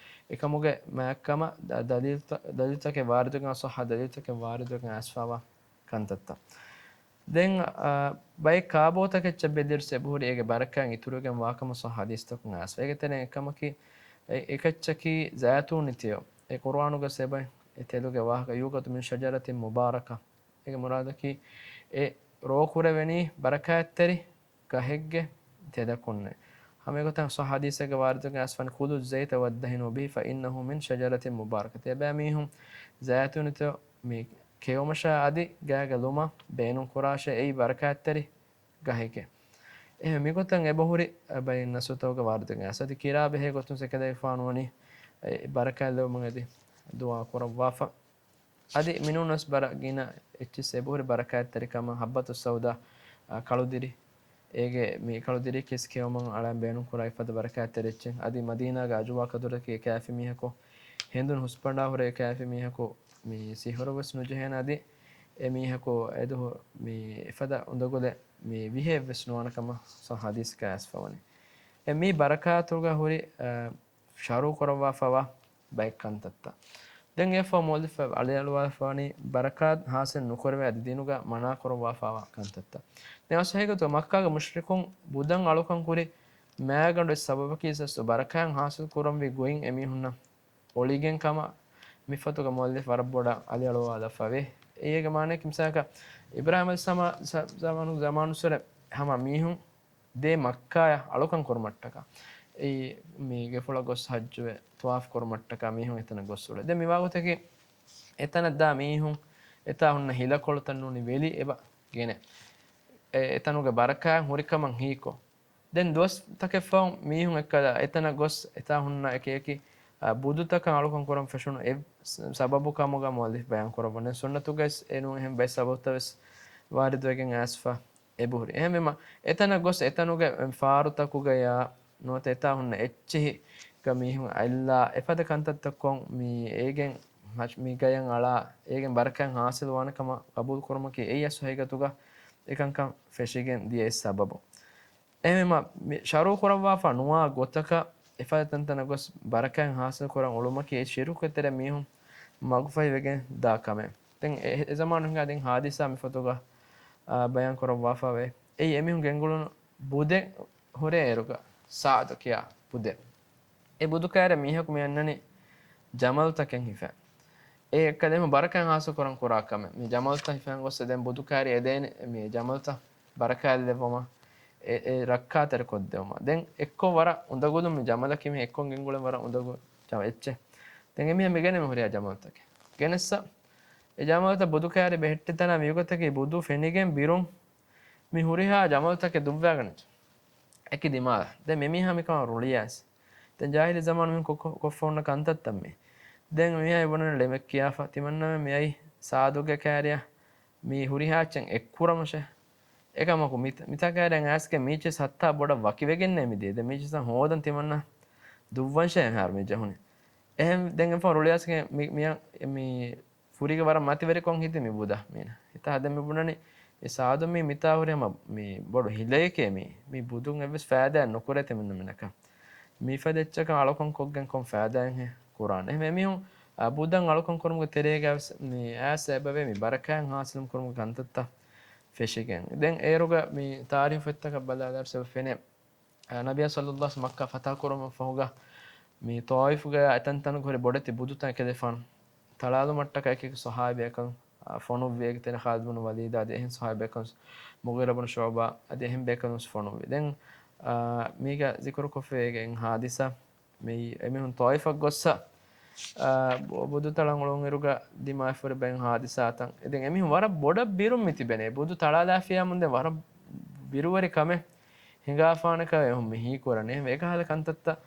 އެކަމުގެ މާތްކަމަށް ދަ-، ދަލީލުތަ-، ދަލީލުތަކެއް ވާރިދުވެގެން، ޞައްޙަ ދަލީލުތަކެއް ވާރިދުވެގެން އައިސްފަވާ ކަންތައްތައް. ދެން، އާ، ބައެއް ކާބޯތަކެއްޗަށް ބެލިއިރުސް އެބަހުރި އޭގެ ބަރަކާތް އިތުރުވެގެން ވާކަމަށް ޞައްޙަ ޙަދީޘްތަކުން އައިސްފަ. އޭގެ ތެރެއިން އެއްކަމަކީ، އެ-، އެކައްޗަކީ ޒައިތޫން ތެޔޮ. އެ ޤުރުއާނުގަ އެބައި އެ ތެލުގެ ވާހަކަ، يوقد من شجرة مباركة. އޭގެ މުރާދަކީ އެ ރޯ ކުރެވެނީ ބަރަކާތްތެރި ގަހެއްގެ ތެލަކުންނޭ. ހަމަ އެގޮތަށް ޞައްޙަ ޙަދީޘެއްގަ ވާރިދުވެގެން އައިސްފަ ވަނީ، خذوا الزيت وادهنوا به فإنه من شجرة مباركة. އެބައިމީހުން ޒައިތޫނު ތެޔޮ މި ކެއުމަށާ އަދި ގާގަ ލުމަށް ބޭނުން ކުރާށޭ، އެއީ ބަރަކާތްތެރި ގަހެކޭ. އެހެން މިގޮތަށް އެބަހުރި، އެ، ބައެއް ނައްޞުތަކުގަ ވާރިދުވެގެން އައިސްފަ. އަދި ކިރާ ބެހޭ ގޮތުން އެކަލޭގެފާނު ވަނީ، އެ، ބަރަކާތް ލެވުމަށް އަދި ދުޢާ ކުރައްވާފަ. އަދި މިނޫނަސް ވަރަށް ގިނަ އެއްޗިއްސެއް އެބަހުރި ބަރަކާތްތެރިކަމަށް، ޙައްބަތުއްސައުދާ، އަ، ކަޅުދިރި. އޭގެ މި ކަޅުދިރިއަކީ ކެއުމަށް އަޅާން ބޭނުން ކުރާ އެފަދަ ބަރަކާތްތެރި އެއްޗެއް. އަދި މަދީނާގެ އަޖުވާ ކަދުރަކީ އެ ކާފި މީހަކު ހެނދުން ހުސްބަނޑާ ހުރޭ ކާފި މީހަކު މި ސިހުރު ވެސް ނުޖެހޭނެ. އަދި އެ މީހަކު އެދުހު މި އެފަދަ އުނދަގުލެއް މި ވިހޭ ވެސް ނުވާނެ ކަމަށް ޙަދީޘްގަ އައިސްފަ ވަނީ. އެ މި ބަރަކާތުގަ ހުރި، އަ، ޝަރުޢު ކުރައްވާފަވާ ބައެއް ކަންތައްތައް. ދެން އެއަށްފަހު މުއައްލިފް އަލިއަޅުވާފަވަނީ ބަރަކާތް ޙާޞިލް ނުކުރެވޭ އަދި ދީނުގަ މަނާ ކުރައްވާފަވާ ކަންތައްތައް. ދެން އަސްލު ހަގީގަތުގަ މައްކާގެ މުޝްރިކުން ބުދަށް އަޅުކަން ކުރި މައިގަނޑު އެއް ސަބަބަކީ އަސްލު ބަރަކާތް ޙާޞިލް ކުރަންވީ ގޮތް އެމީހުންނަށް އޮޅިގެން ކަމަށް މިފޮތުގަ މުއައްލިފް ވަރަށް ބޮޑަށް އަލިއަޅުވާލައްވަވޭ. އޭގެ މާނައަކީ މިސާލަކަށް އިބްރާހީމް ޢަލައިހިއްސަލާމް ޒަ-، ޒަމާނު، ޒަމާނުއްސުރެ ހަމަ މީހުން ދޭ މައްކާޔަށް އަޅުކަން ކުރުމަށްޓަކާ، އެއީ މި ގެފުޅަށް ގޮސް ޙައްޖުވެ ޠަވާފު ކުރުމަށްޓަކާ މީހުން އެތަނަށް ގޮސް އުޅޭ. ދެން މިވާގޮތަކީ އެތަނަށް ދާ މީހުން އެތާ ހުންނަ ހިލަކޮޅުތައް ނޫނީ ވެލި އެބަ ގެނެ. އެ-، އެތަނުގެ ބަރަކާތް ހުރިކަމަށް ހީކޮށް. ދެން ދުވަސްތަކެއްފަހު މީހުން އެއްކަލަ އެތަނަށް ގޮސް އެތާ ހުންނަ އެކި އެކި، އާ، ބުދުތަކަށް އަޅުކަން ކުރަން ފެށުނު އެއް ސަ-، ސަބަބު ކަމުގަ މުއައްލިފް ބަޔާން ކުރައްވަނީ. ސުންނަތުގައި އެނޫން އެހެން ބައެއް ސަބަބުތައް ވެސް ވާރިދުވެގެން އައިސްފަ އެބަހުރި. އެހެންވީމަ، އެތަނަށް ގޮސް އެތަނުގެ ފާރުތަކުގަޔާ ނުވަތަ އެތާ ހުންނަ އެއްޗިހިގަ މީހުން އަތްލާ އެފަދަ ކަންތައްތައް ކޮށް މި އޭގެން މަ-، މި ގަޔަށް އަޅާ އޭގެން ބަރަކާތް ހާސިލުވާނެ ކަމަށް ގަބޫލު ކުރުމަކީ އެއީ އަސްލު ހަގީގަތުގަ އެކަންކަން ފެށިގެން ދިޔަ އެއް ސަބަބު. އެހެންވީމަ، މި ޝަރުޢު ކުރައްވާފަ ނުވާ ގޮތަކަށް އެފަދަ ތަންތަނަށް ގޮސް ބަރަކާތް ހާސިލު ކުރަން އުޅުމަކީ އެ ޝިރުކުގެ ތެރެ މީހުން މަގުފަހިވެގެން ދާ ކަމެއް. ދެން އެ، އެ ޒަމާނު ހިނގާ ދެން ހާދިސާ މި ފޮތުގަ، އާ، ބަޔާން ކުރައްވާފަ ވޭ. އެއީ އެމީހުން ގެންގުޅުނު ބުދެއް ހުރޭ އޭރުގަ ސާދު ކިޔާ ބުދެއް. އެ ބުދު ކައިރި މީހަކު މި އަންނަނީ ޖަމަލްތަކެއް ހިފެ. އެ އެއްކަލޭމަ ބަރަކާތް ހާސިލް ކުރަން ކުރާ ކަމެއް. މި ޖަމަލްތައް ހިފަން ގޮއްސަ ދެން ބުދު ކައިރި އެދޭނެ މި ޖަމަލްތައް ބަރަކާތްލެއްވުމަށް އެ، އެ ރައްކާތެރި ކޮށްދެވުމަށް. ދެން އެއްކޮށް ވަރަށް އުނދަގުލުން މި ޖަމަލަކީ މި އެއްކޮށް ގެންގުޅެން ވަރަށް އުނދަގޫ ޖަމަ އެއްޗެއް. ދެން އެމީހާ މި ގެނެ މި ހުރިހާ ޖަމަލްތަކެއް. ގެނެއްސަ އެ ޖަމަލްތައް ބުދު ކައިރި ބެހެއްޓި ތަނާ މިގޮތަކީ ބުދު ފެނިގެން ބިރުން މި ހުރިހާ ޖަމަލްތަކެއް ދުއްވާގަނެ. އެކި ދިމާލަށް. ދެން މިމީހާ މިކަމަށް ރުޅިއައިސް. ދެން ޖާހިލީ ޒަމާނު މި ކޮ-، ކޮ-، ކޮށްފަ ހުންނަ ކަންތައްތައް މީ. ދެން މިހާ އެބުނަން ޅެމެއް ކިޔާފަ. ތިމަންނަމެން މިއައި ސާދުގެ ކައިރިއަށް މި ހުރިހާ އެއްޗެއް އެއްކުރަމުށެ. އެކަމަކު މި، މިތާ ކައިރިއަށް އައިސްގެ މީޗެސް ހައްތާ ބޮޑަށް ވަކިވެގެންނޭ މިދިޔަ. ދެން މީޗެސް ހޯދަން ތިމަންނަ ދުއްވަންށޭ އެހާރު މި ޖެހުނީ. އެހެން ދެން އެފަ ރުޅިއައިސްގެ މި، މިޔަ، މި ފުރީގެ ވަރަށް މަތިވެރިކޮށް ހިތި މި ބުދަ މީނަ. ހިތާ ހަދެ މި ބުނަނީ އެ ސާދު މީ މިތާ ހުރި ހަމަ މި ބޮޑު ހިލައެކޭ މީ. މި ބުދުން އެއްވެސް ފައިދާއެއް ނުކުރޭ ތިމަންނަމެނަކަށް. މިފަދަ އެއްޗަކަށް އަޅުކަން ކޮށްގެން ކޮން ފައިދާއެއްހޭ ކުރާނެ. އެހެން އެމީހުން، އާ، ބުދަން އަޅުކަން ކުރުމުގެ ތެރޭގަ ވެސް މި އައިސް އެބަވޭ މި ބަރަކާތް ހާސިލު ކުރުމުގެ ކަންތައްތައް ފެށިގެން. ދެން އޭރުގަ މި ތާރީހު ފޮތްތަކަށް ބަލާލާ ވެސް އެބަ ފެނޭ. އަ، ނަބިއްޔާ ޞައްލައްލާހު މައްކާ ފަތަޙު ކުރުމަށް ފަހުގަ މި ޠާއިފުގަ އެތަންތަނުގަ ހުރި ބޮޑެތި ބުދުތައް އެކަލޭފާނު ތަޅާލުމަށްޓަކާ އެކި ޞަޙާބީ ބޭކަލުން، އަ، ފޮނުއްވި. އޭގެ ތެރޭ ޚާލިދު ބުނު ވަލީދާ އަދި އެހެން ޞަޙާބީ ބޭކަލުން، މުޣީރާ ބުނު ޝުޢުބާ އަދި އެހެން ބޭކަލުން ފޮނުއްވި. ދެން، އަ، މީގަ ޒިކުރުކޮށްފައި އޭގެ އެއް ޙާދިސާ މި އެމީހުން ޠާއިފަށް ގޮއްސަ، އާ، ބު-، ބުދު ތަޅަން އުޅުނުއިރުގަ ދިމާވެފަ ހުރި ބައެއް ހާދިސާތައް. ދެން އެމީހުން ވަރަށް ބޮޑަށް ބިރުން މި ތިބެނޭ. ބުދު ތަޅާލާފިޔާމުން ދެން ވަރަށް ބިރުވެރި ކަމެއް ހިނގާފާނެކަމެއް އެހުން މި ހީކުރަނީ. އެހެންވެ އެކަހަލަ ކަންތައްތައް،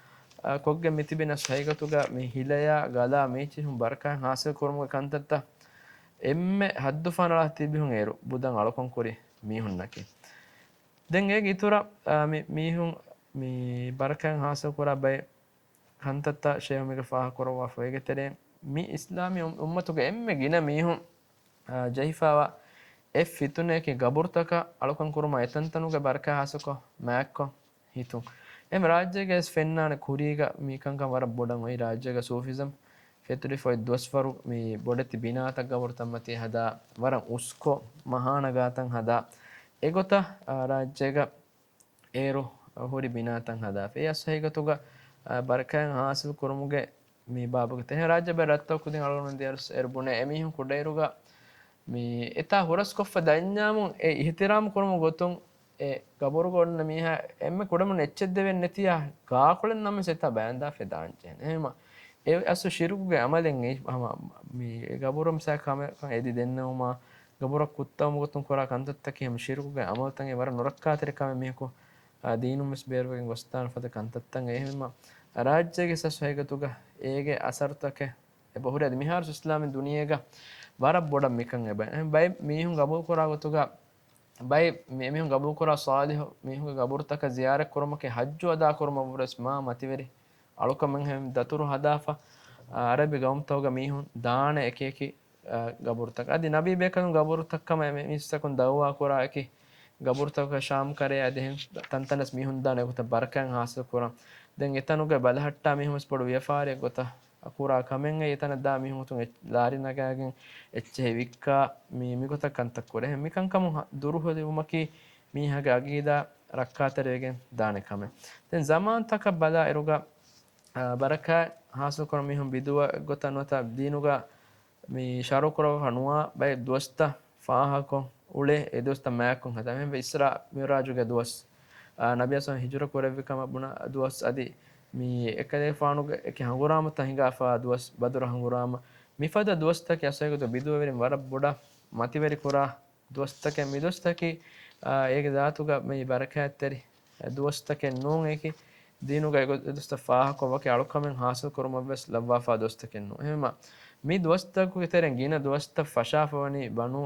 އާ، ކޮށްގެން މި ތިބި ނަސް ހަގީގަތުގަ މި ހިލަޔާ ގަލާ މީޗިހުން ބަރަކާތް ހާސިލް ކުރުމުގެ ކަންތައްތައް އެންމެ ހައްދުފަހަނަޅާ ތިބިހުން އޭރު ބުދަން އަޅުކަން ކުރި މީހުންނަކީ. ދެން އޭގެ އިތުރަށް، އާ، މި މީހުން މި ބަރަކާތް ހާސިލް ކުރާ ބައެއް ކަންތައްތައް ޝޭހު މީގަ ފާހަގަކުރައްވާފަ. އޭގެ ތެރެއިން މި އިސްލާމީ އު-، އުއްމަތުގެ އެންމެ ގިނަ މީހުން، އާ، ޖެހިފައިވާ އެއް ފިތުނައަކީ ގަބުރުތަކަށް އަޅުކަން ކުރުމާ އެތަންތަނުގެ ބަރަކާތް ހާސިލްކޮށް މާތްކޮށް ހިތުން. އެމް ރާއްޖޭގައި ވެސް ފެންނާނެ ކުރީގަ މި ކަންކަން ވަރަށް ބޮޑަށް އޮތް ރާއްޖޭގަ ސޫފިޒަމް ފެތުރިފަ އޮތް ދުވަސްވަރު މި ބޮޑެތި ބިނާތައް ގަބުރުތައްމަތީ ހަދާ، ވަރަށް އުސްކޮށް މަހާނަގާތައް ހަދާ، އެގޮތަށް، އާ، ރާއްޖޭގަ އޭރު ހުރި ބިނާތައް ހަދާފަ. އެ އަސް ހަގީގަތުގަ، އާ، ބަރަކާތް ހާސިލް ކުރުމުގެ މި ބާބުގެ ތެހެން ރާއްޖެ ބައެއް ރަށްތައް ކުދިން އަޅުގަނޑު ދިޔައިރު އޭރު ބުނޭ އެމީހުން ކުޑައިރުގަ މި އެތާ ހުރަސްކޮށްފަ ދަންޏާމުން އެ އިޙްތިރާމް ކުރުމުގެ ގޮތުން އެ ގަބުރުގަ އޮންނަ މީހާ އެންމެ ކުޑަމިނުން އެއްޗެއް ދެވެން ނެތިޔާ ގާކޮޅެއް ނަމަވެސް އެތާ ބަޔަންދާފަ ދާންޖެހޭނެ. އެހެންވީމަ އެ އަސްލު ޝިރުކުގެ ޢަމަލެއް އެއީ ހަމަ މި ގަބުރު މިސާލަކަށް ކަމެއް އެދި ދެންނެވުމާ، ގަބުރަށް ކުއްތަވުމުގެ ގޮތުން ކުރާ ކަންތައްތަކީ ހަމަ ޝިރުކުގެ ޢަމަލުތައް އެ ވަރަށް ނުރައްކާތެރި ކަމެއް މީހަކު، އާ، ދީނުން ވެސް ބޭރުވެގެން ގޮސްދާނެ ފަދަ ކަންތައްތައް. އެހެންވީމަ ރާއްޖޭގެ ސަސް ހަގީގަތުގަ އޭގެ އަސަރުތަކެއް އެބަހުރި. އަދި މިހާރު އިސްލާމީ ދުނިޔޭގަ ވަރަށް ބޮޑަށް މިކަން އެބަ. އެހެން ބައެއް މީހުން ގަބޫލު ކުރާ ގޮތުގަ ބައެއް މި-، އެމީހުން ގަބޫލުކުރާ ޞާލިޙު މީހުންގެ ގަބުރުތަކަށް ޒިޔާރަތް ކުރުމަކީ ޙައްޖު އަދާ ކުރުމަށްވުރެސް މާ މަތިވެރި އަޅުކަމެއް. އެހެން ދަތުރު ހަދާފަ، އަ، ޢަރަބި ގައުމުތަކުގަ މީހުން ދާނެ އެކި އެކި، އަ، ގަބުރުތަކަށް. އަދި ނަބީ ބޭކަލުން ގަބުރުތައް ކަމަށް އެ މި-، މީސްތަކުން ދަޢުވާ ކުރާ އެކި ގަބުރުތަކަށް ޝާމް ކަރައި އަދި އެހެން ތަންތަނަސް މީހުން ދާނެ އެގޮތަށް ބަރަކާތް ޙާޞިލް ކުރަން. ދެން އެތަނުގައި ބަލަހައްޓާ މީހުން ވެސް ބޮޑު ވިޔަފާރިއެއް ގޮތަށް ކުރާ ކަމެއް. އެތަނަށް ދާ މީހުން އެ ލާރި ނަގާގެން އެއްޗެހި ވިއްކާ މި-، މިގޮތަށް ކަންތައް ކުރޭ. މިކަންކަމުން ހަ-، ދުރުހެލިވުމަކީ މީހާގެ އަގީދާ ރައްކާތެރިވެގެން ދާނެ ކަމެއް. ދެން ޒަމާންތަކަށް ބަލާ އިރުގަ، އާ، ބަރަކާތް ޙާޞިލް ކުރަން މީހުން ބިދުވަ ގޮތަށް ނުވަތަ ދީނުގަ މި ޝަރުޢު ކުރައްވާ ނުވާ ބައެއް ދުވަސްތައް ފާހަގަކޮށް އުޅޭ އެ ދުވަސްތައް މާތްކޮށް ހަދާ. އެހެންވެ އިސްރާ މިޢުރާޖުގެ ދުވަސް، އާ، ނަބީ ސައް ހިޖުރަ ކުރެއްވި ކަމަށް ބުނާ ދުވަސް އަދި މި އެކަލޭފާނުގެ އެކި ހަނގުރާމަތައް ހިނގާފާ ދުވަސް، ބަދުރު ހަނގުރާމަ، މިފަދަ ދުވަސްތަކެއް އަސް ހަގީގަތުގަ ބިދުވެރިން ވަރަށް ބޮޑަށް މަތިވެރި ކުރާ ދުވަސްތަކެއް. މި ދުވަސްތަކީ، އާ، އޭގެ ޒާތުގަ މި ބަރަކާތްތެރި ދުވަސްތަކެއް ނޫން. އެކި ދީނުގައި އެ ދުވަސްތައް ފާހަގަކޮށް ވަކި އަޅުކަމެއް ހާސިލް ކުރުމަށްވެސް ލައްވާފާ ދުވަސްތަކެއް ނޫން. އެހެންވީމާ، މި ދުވަސްތަކުގެ ތެރެއިން ގިނަ ދުވަސްތައް ފަށާފަވަނީ ބަނޫ،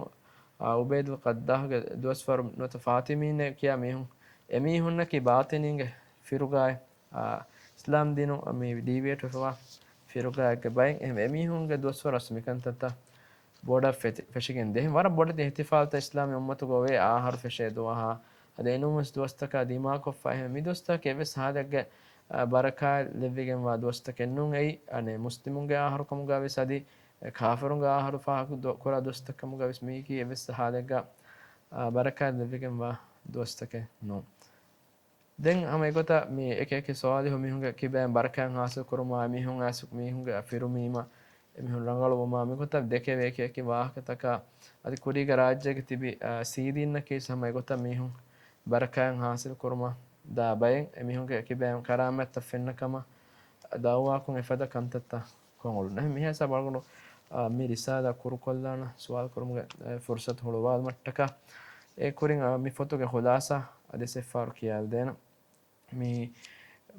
އާ، އުބައިދުލް ޤައްދާހުގެ ދުވަސްވަރު ނުވަތަ ފާތިމީންނޭ ކިޔާ މީހުން، އެމީހުންނަކީ ބާޠިނީންގެ ފިރުގާއެއް، އާ، އިސްލާމް ދީނު މި ޑީވިއޭޓް ވެފަވާ ފިރުގާއެއްގެ ބައެއް. އެހެން އެމީހުންގެ ދުވަސްވަރަސް މިކަންތައްތައް ބޮޑަށް ފެތި-، ފެށިގެން ދޭ. ވަރަށް ބޮޑެތި އިޙްތިފާލްތައް އިސްލާމީ އުއްމަތުގަ އޮވޭ އާހަރު ފެށޭ ދުވަހާ. އަދި އެނޫންވެސް ދުވަސްތަކާ ދިމާކޮށްފަ. އެހެން މި ދުވަސްތަކަކީ އެއްވެސް ހާލެއްގެ، އާ، ބަރަކާތް ލެއްވިގެންވާ ދުވަސްތަކެއް ނޫން. އެއީ، އަނެއް މުސްލިމުންގެ އާހަރު ކަމުގަ ވެސް އަދި ކާފިރުންގެ އާހަރު ފާހަގަ ދު-، ކުރާ ދުވަސްތައް ކަމުގަ ވެސް މީކީ އެއްވެސް ހާލެއްގަ، އާ، ބަރަކާތް ލެއްވިގެންވާ ދުވަސްތަކެއް ނޫން. ދެން ހަމަ އެގޮތަށް މި އެކި އެކި ސޯލިހު މީހުންގެ ކިބައިން ބަރަކާތް ހާސިލް ކުރުމާ، މީހުން އައިސް މީހުންގެ ފިރުމީމަ، އެމީހުން ރަނގަޅުވުމާ، މިގޮތަށް ދެކެވޭ އެކި އެކި ވާހަކަތަކާ، އަދި ކުރީގެ ރާއްޖޭގެ ތިބި، އާ، ސީދީންނަކީ ހަމަ އެގޮތަށް މީހުން ބަރަކާތް ހާސިލް ކުރުމަށް ދާ ބައެއް، އެމީހުންގެ ކިބައިން ކަރާމަތްތައް ފެންނަ ކަމަށް ދައުވާކޮށް އެފަދަ ކަންތައްތައް ކޮށް އުޅުނު. އެހެން މިހާ ހިސާބަށް އަޅުގަނޑު، އާ، މި ރިސާލާ ކުރުކޮށްލާނަ ސުވާލު ކުރުމުގެ، އެ، ފުރުސަތު ހުޅުވާލުމަށްޓަކާ، އެ ކުރިން، އާ، މި ފޮތުގެ ޚުލާސާ އަދި ސެއްފާރު ކިޔާލަދޭނަ. މި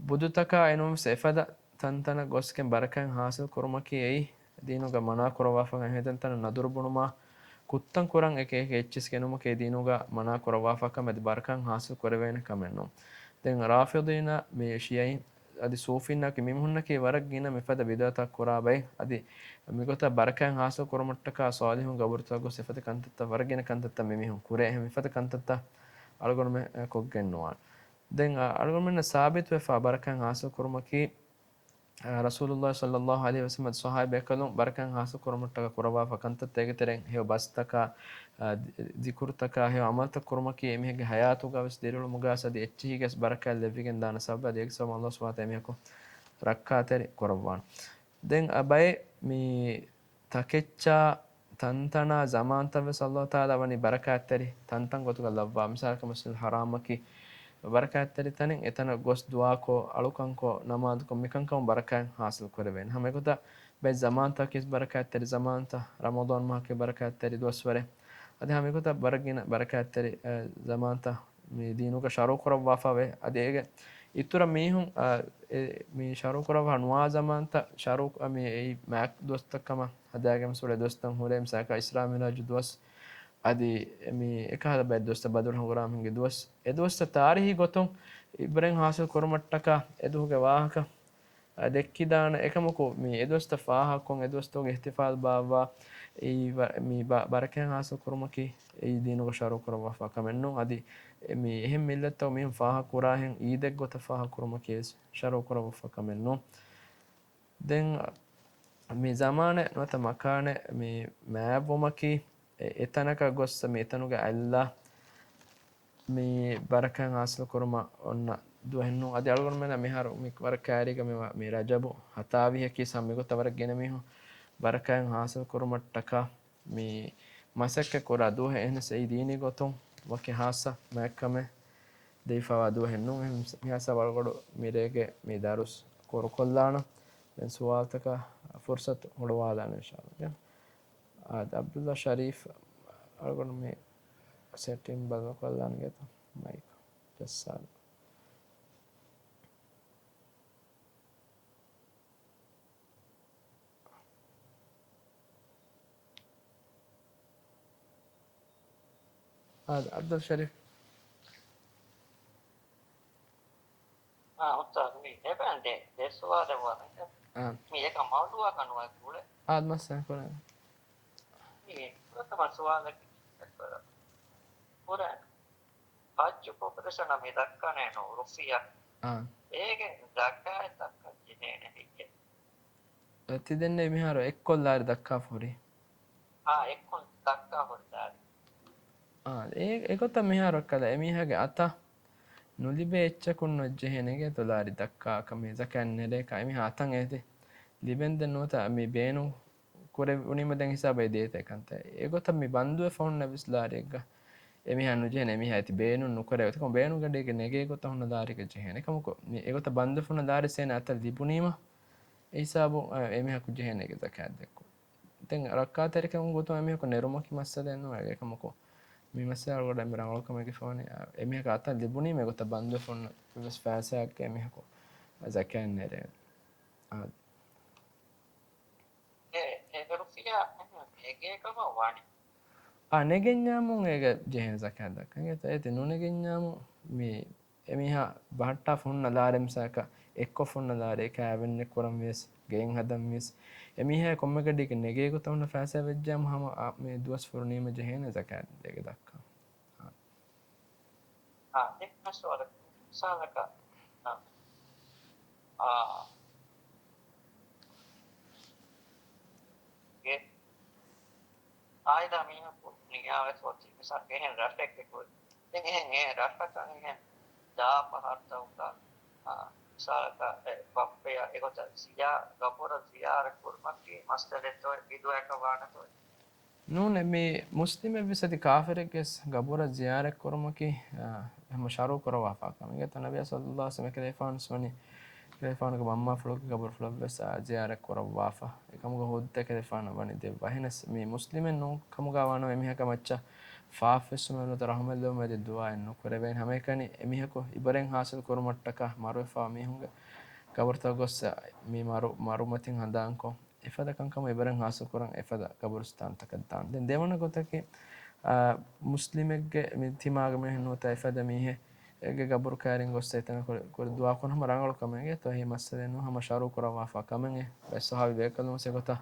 ބުދުތަކާ އެނޫންވެސް އެފަދަ ތަންތަނަށް ގޮސްގެން ބަރަކާތް ހާސިލް ކުރުމަކީ އެއީ ދީނުގަ މަނާ ކުރައްވާފަ އެހެން ތަންތަނަށް ނަދުރު ބުނުމާ، ކުއްތަން ކުރަން އެކި އެކި އެއްޗިސް ގެނުމަކީ ދީނުގަ މަނާ ކުރައްވާފާ ކަމެއް އަދި ބަރަކާތް ހާސިލް ކުރެވޭނެ ކަމެއް ނޫން. ދެން ރާފިޟީންނާ މި ޝިޔަޢީން އަދި ސޫފީންނާ މިމީހުންނަކީ ވަރަށް ގިނަ މިފަދަ ބިދުޢަތާ ކުރާ ބައެއް. އަދި މިގޮތަށް ބަރަކާތް ހާސިލް ކުރުމަށްޓަކާ ޞާލިޙުން ގަބުރުތައް ގޮސް އެފަދަ ކަންތައްތައް ވަރަށް ގިނަ ކަންތައްތައް މިމީހުން ކުރޭ. އެހެން މިފަދަ ކަންތައްތައް އަޅުގަނޑުމެން ކޮށްގެން ނުވާނެ. ދެން އަ، އަޅުގަނޑުމެންނަށް ސާބިތުވެފާ ބަރަކާތް ހާސިލް ކުރުމަކީ، އަ، ރަސޫލުﷲ ޞައްލަﷲ ޢަލައިހި ވަސައްލަމަ އަދި ޞަޙާބީންނަކު ބަރަކާތް ހާސިލް ކުރުމަށްޓަކާ ކުރައްވާފަ ކަންތައްތައް އޭގެ ތެރެއިން ހެޔޮ ބަސްތަކާ، އަ، ޛި-، ޛިކުރުތަކާ ހެޔޮ ޢަމަލުތައް ކުރުމަކީ އެމީހެއްގެ ޙަޔާތުގަ ވެސް ދިރިއުޅުމުގަ ވެސް އަދި އެއްޗިހިގެ ވެސް ބަރަކާތް ލެއްވިގެން ދާނެ ސަބަބެއް. އަދި އޭގެ ސަބަބުން ﷲ ސުބްޙާނަހޫ ވަތަޢާލާ އެމީހަކު ރައްކާތެރި ކުރައްވާނެ. ދެން އަ، ބައެއް މި ތަކެއްޗާ ތަންތަނާ ޒަމާންތައް ވެސް ﷲ ތަޢާލާ ވަނީ ބަރަކާތްތެރި ތަންތަން ގޮތުގަ ލައްވާ. މިސާލަކަށް މަސްޖިދުލް ޙަރާމަކީ ބަރަކާތްތެރި ތަނެއް، އެތަނަށް ގޮސް ދުޢާކޮށް، އަޅުކަންކޮށް، ނަމާދުކޮށް، މިކަންކަމުން ބަރަކާތް ޙާޞިލް ކުރެވޭނެ. ހަމަ އެގޮތަށް ބައެއް ޒަމާންތަކީ ބަރަކާތްތެރި ޒަމާންތައް، ރަމަޟާން މަހަކީ ބަރަކާތްތެރި ދުވަސްވަރެއް. އަދި ހަމަ އެގޮތަށް ވަރަށް ގިނަ ބަރަކާތްތެރި، އެ، ޒަމާންތައް މި ދީނުގަ ޝަރުޢު ކުރައްވާފަވޭ. އަދި އޭގެ އިތުރަށް މީހުން، އަ، އެ، މި ޝަރުޢު ކުރައްވާ ނުވާ ޒަމާންތައް ޝަރުޢު، އަ، މި އެއީ މާތް ދުވަސްތައް ކަމަށް ހަދާގެން ވެސް އުޅޭ ދުވަސްތައް ހުރޭ، މިސާލަކަށް އިސްރާ މިޢުރާޖު ދުވަސް. އަދި މި އެކަހަލަ ބައެއް ދުވަސްތައް ބަދުރު ހަނގުރާމަ ހިނގި ދުވަސް. އެ ދުވަސްތައް ތާރީޚީ ގޮތުން އިބްރަތް ހާސިލް ކުރުމަށްޓަކާ އެ ދުވަހުގެ ވާހަކަ އަ، ދެއްކިދާނެ. އެކަމަކު މި އެދުވަސްތައް ފާހަގަކޮށް، އެދުވަސްތަކުގެ އިޙްތިފާލް ބާއްވާ އެއީ ވަ-، މި ބަ-، ބަރަކާތް ހާސިލް ކުރުމަކީ އެއީ ދީނުގަ ޝަރުޢު ކުރައްވާފާ ކަމެއް ނޫން. އަދި އެ މި އެހެން މިއްލަތްތަކު މީހުން ފާހަގަ ކުރާހެން އީދެއްގޮތަށް ފާހަގަ ކުރުމަކީ ޝަރުޢު ކުރައްވާފާ ކަމެއް ނޫން. ދެން މި ޒަމާނެއް ނުވަތަ މަކާނެއް މި މާތްވުމަކީ އެ-، އެތަނަކަށް ގޮސް މި އެތަނުގެ އަތްލާ މި ބަރަކާތް ހާސިލް ކުރުމަށް އޮންނަ ދުވަހެއް ނޫން. އަދި އަޅުގަނޑުމެންނަށް މިހާރު މި ވަރަށް ކައިރީގަ މި ވަ-، މި ރަޖަބު ހަތާވީހަކީ ސަ މިގޮތަށް ވަރަށް ގިނަ މީހުން ބަރަކާތް ހާސިލް ކުރުމަށްޓަކާ މި މަސައްކަތް ކުރާ ދުވަހެއް. އެހެނަސް އެއީ ދީނީ ގޮތުން ވަކި ހާއްސަ މާތްކަމެއް ދެވިފަވާ ދުވަހެއް ނޫން. އެހެން މިހާ ސަބަބު އަޅުގަނޑު މިރޭގެ މި ދަރުސް ކުރުކޮށްލާނަން. ދެން ސުވާލުތަކަށް ފުރުސަތު ހުޅުވާލާނަން އިންޝާﷲ. ދެން އާދެ، ޢަބްދުﷲ ޝަރީފް އަޅުގަނޑު މި ސެޓިންގް ބަދަލުކޮށްލާނެ ގެތަ މައިކް ޖައްސާލު. އާދެ، ޢަބްދުﷲ ޝަރީފް. އާ، އުސްތާޛު، މި އެބައިން ދެ، ދެ ސުވާލެއް ވާނެ. އާ. މި އެކަ މައުޟޫޢަކަށް ނުވަތަ ގުޅޭ. އާދެ، މައްސަލަ ކުރާ. މި ފުރަތަމަ ސުވާލަކީ، ކުރާން ޙައްޖު ކޮންފަރޭޝަނަށް މި ދައްކަނޭނު ރުފިޔާ. އާ. އޭގެ ޒަކާތް ދައްކަން ޖެހޭނެ ހެއްޔޭ؟ ތި ދެންނެވި މިހާރު އެއްކޮށް ލާރި ދައްކާފަ ހުރީ. އާ، އެއްކޮށް ދައްކާ ހުރި ލާރި. އާ، އެ-، އެގޮތަށް މިހާރު އެއްކަލަ އެމީހާގެ އަތަށް ނުލިބޭ އެއްޗަކުން ނުޖެހޭނެ ގެތޯ ލާރި ދައްކާކަށް މި ޒަކާތް ނެރޭކަށް އެމީހާ އަތަށް އޭތި ލިބެންދެން ނުވަތަ މި ބޭނުން ކުރެވުނީމަ ދެން ހިސާބަށް ދޭތޭ ކަންތައް. އެގޮތަށް މި ބަންދުވެފަ ހުންނަ ވެސް ލާރިއެއްގަ އެމީހާ ނުޖެހޭނެ، އެމީހާ އޭތި ބޭނުން ނުކުރެވޭ. ތިކޮން ބޭނުންގަޑީގަ ނެގޭ ގޮތަށް ހުންނަ ލާރިއެއްގަ ޖެހޭނެ. ކަމަކު މި އެގޮތަށް ބަންދުވެފަ ހުންނަ ލާރި ސޭނަ އަތަށް ލިބުނީމަ އެ ހިސާބުން، އަ، އެމީހަކު ޖެހޭނެ އޭގެ ޒަކާތް ދެއްކުން. ދެން ރައްކާތެރިކަމުގެ ގޮތުން އެމީހަކު ނެރުމަކީ މައްސަލައެއް ނޫން. އެކަމަކު މި މައްސަލަ އަޅުގަޑަށް މި ރަނގަޅު ކަމެއް ވެފަވަނީ، އަ، އެމީހަކަށް އަތަށް ލިބުނީމަ އެގޮތަށް ބަންދުވެފަ ހުންނަ އެއްވެސް ފައިސާއެއްގަ އެމީހަކު ޒަކާތް ނެރެވޭނެ. އާ. އެ، އެ ރުފިޔާ އެހެން ނެގޭ ކަމަށް ވާނެ. އާ، ނެގެންޏާމުން އޭގަ ޖެހޭނެ ޒަކާތް ދައްކަން. އެތަ، އޭތި ނުނެގެންޏާމު މި އެމީހާ ބަހައްޓާފަ ހުންނަ ލާރެ މިސާކަށް އެއްކޮށް ހުންނަ ލާރެ ކާވެންޏެއް ކުރަން ވިޔަސް، ގެއެއް ހަދަން ވިޔަސް، އެމީހާ ކޮންމެ ގަޑީގެ ނެގޭ ގޮތަށް ހުންނަ ފައިސާ ވެއްޖާމު ހަމަ އާ، މި ދުވަސް ފުރުނީމަ ޖެހޭނެ ޒަކާތް އޭގެ ދައްކަން. އާ. އާ، ދެން މި ސުވާލަކަށް މިސާލަކަށް، އާ، އާ، ގެ އާއިލާ މީހަކު ނިޔާވެފަ އޮތީ މިސާލަކަށް އެހެން ރަށެއްގެ ގޮތް. ދެން އެހެން އެ ރަށަކަށް އެހެން ދާ ފަހަރުތަކުގަ، އާ، މިސާލަކަށް އެ ބައްޕަޔަށް އެގޮތަށް ޒިޔާ، ގަބުރަށް ޒިޔާރަތް ކުރުމަކީ މައްސަލައެއްތޯއޭ، ބިދުޢައެއްކަން ވާނެތޯއޭ؟ ނޫނޭ، މި މުސްލިމެއްވެސް އަދި ކާފިރެއްގެސް ގަބުރަށް ޒިޔާރަތް ކުރުމަކީ، އާ، ހަމަ ޝަރުޢު ކުރައްވާފާ ކަމެއް. އެތަ ނަބިއްޔާ ޞައްލައްލާހު ޢަލައިހި ވަސައްލަމަ ކަލޭފާނުސް ވަނީ، ކަލޭފާނުގެ މަންމާފުޅުގެ ގަބުރުފުޅަށްވެސް، އާ، ޒިޔާރަތް ކުރައްވާފަ. އެކަމުގަ ހުއްދަ ކަލޭފާނަށް ވަނީ ދެއްވާ. އެހެނަސް މި މުސްލިމެއް ނޫން ކަމުގަ ވާނަމަ އެމީހަކަށް މައްޗަށް ފާފަވެސް ނުވެ ނުވަތަ ރަޙުމަތް ލެއްވުމަށް އަދި ދުޢާއެއް ނުކުރެވޭނެ. ހަމައެކަނި އެމީހަކު އިބަރެއް ހާސިލް ކުރުމަށްޓަކާ މަރުވެފާ މީހުންގެ ގަބުރުތައް ގޮސް މި މަރު، މަރުމަތިން ހަނދާންކޮށް، އެފަދަ ކަންކަމަށް އިބަރެއް ހާސިލް ކުރަން އެފަދަ ގަބުރުސްތާނުތަކަށް ދާން. ދެން ދެވަނަ ގޮތަކީ، އާ، މުސްލިމެއްގެ މި ތިމާގެ މީހެއް ނުވަތަ އެފަދަ މީހެއް އޭގެ ގަބުރު ކައިރިން ގޮސް އެތަނަށް ކުރި، ކުރި ދުޢާ ކުރުން ހަމަ ރަނގަޅު ކަމެއް އެ ތޯ ހީ މައްސަލައެއް ނޫން ހަމަ ޝަރުޢު ކުރައްވާފާ ކަމެއް އެ ބައެއް ޞަޙާބީ ބޭކަލުން ވެސް އެގޮތަށް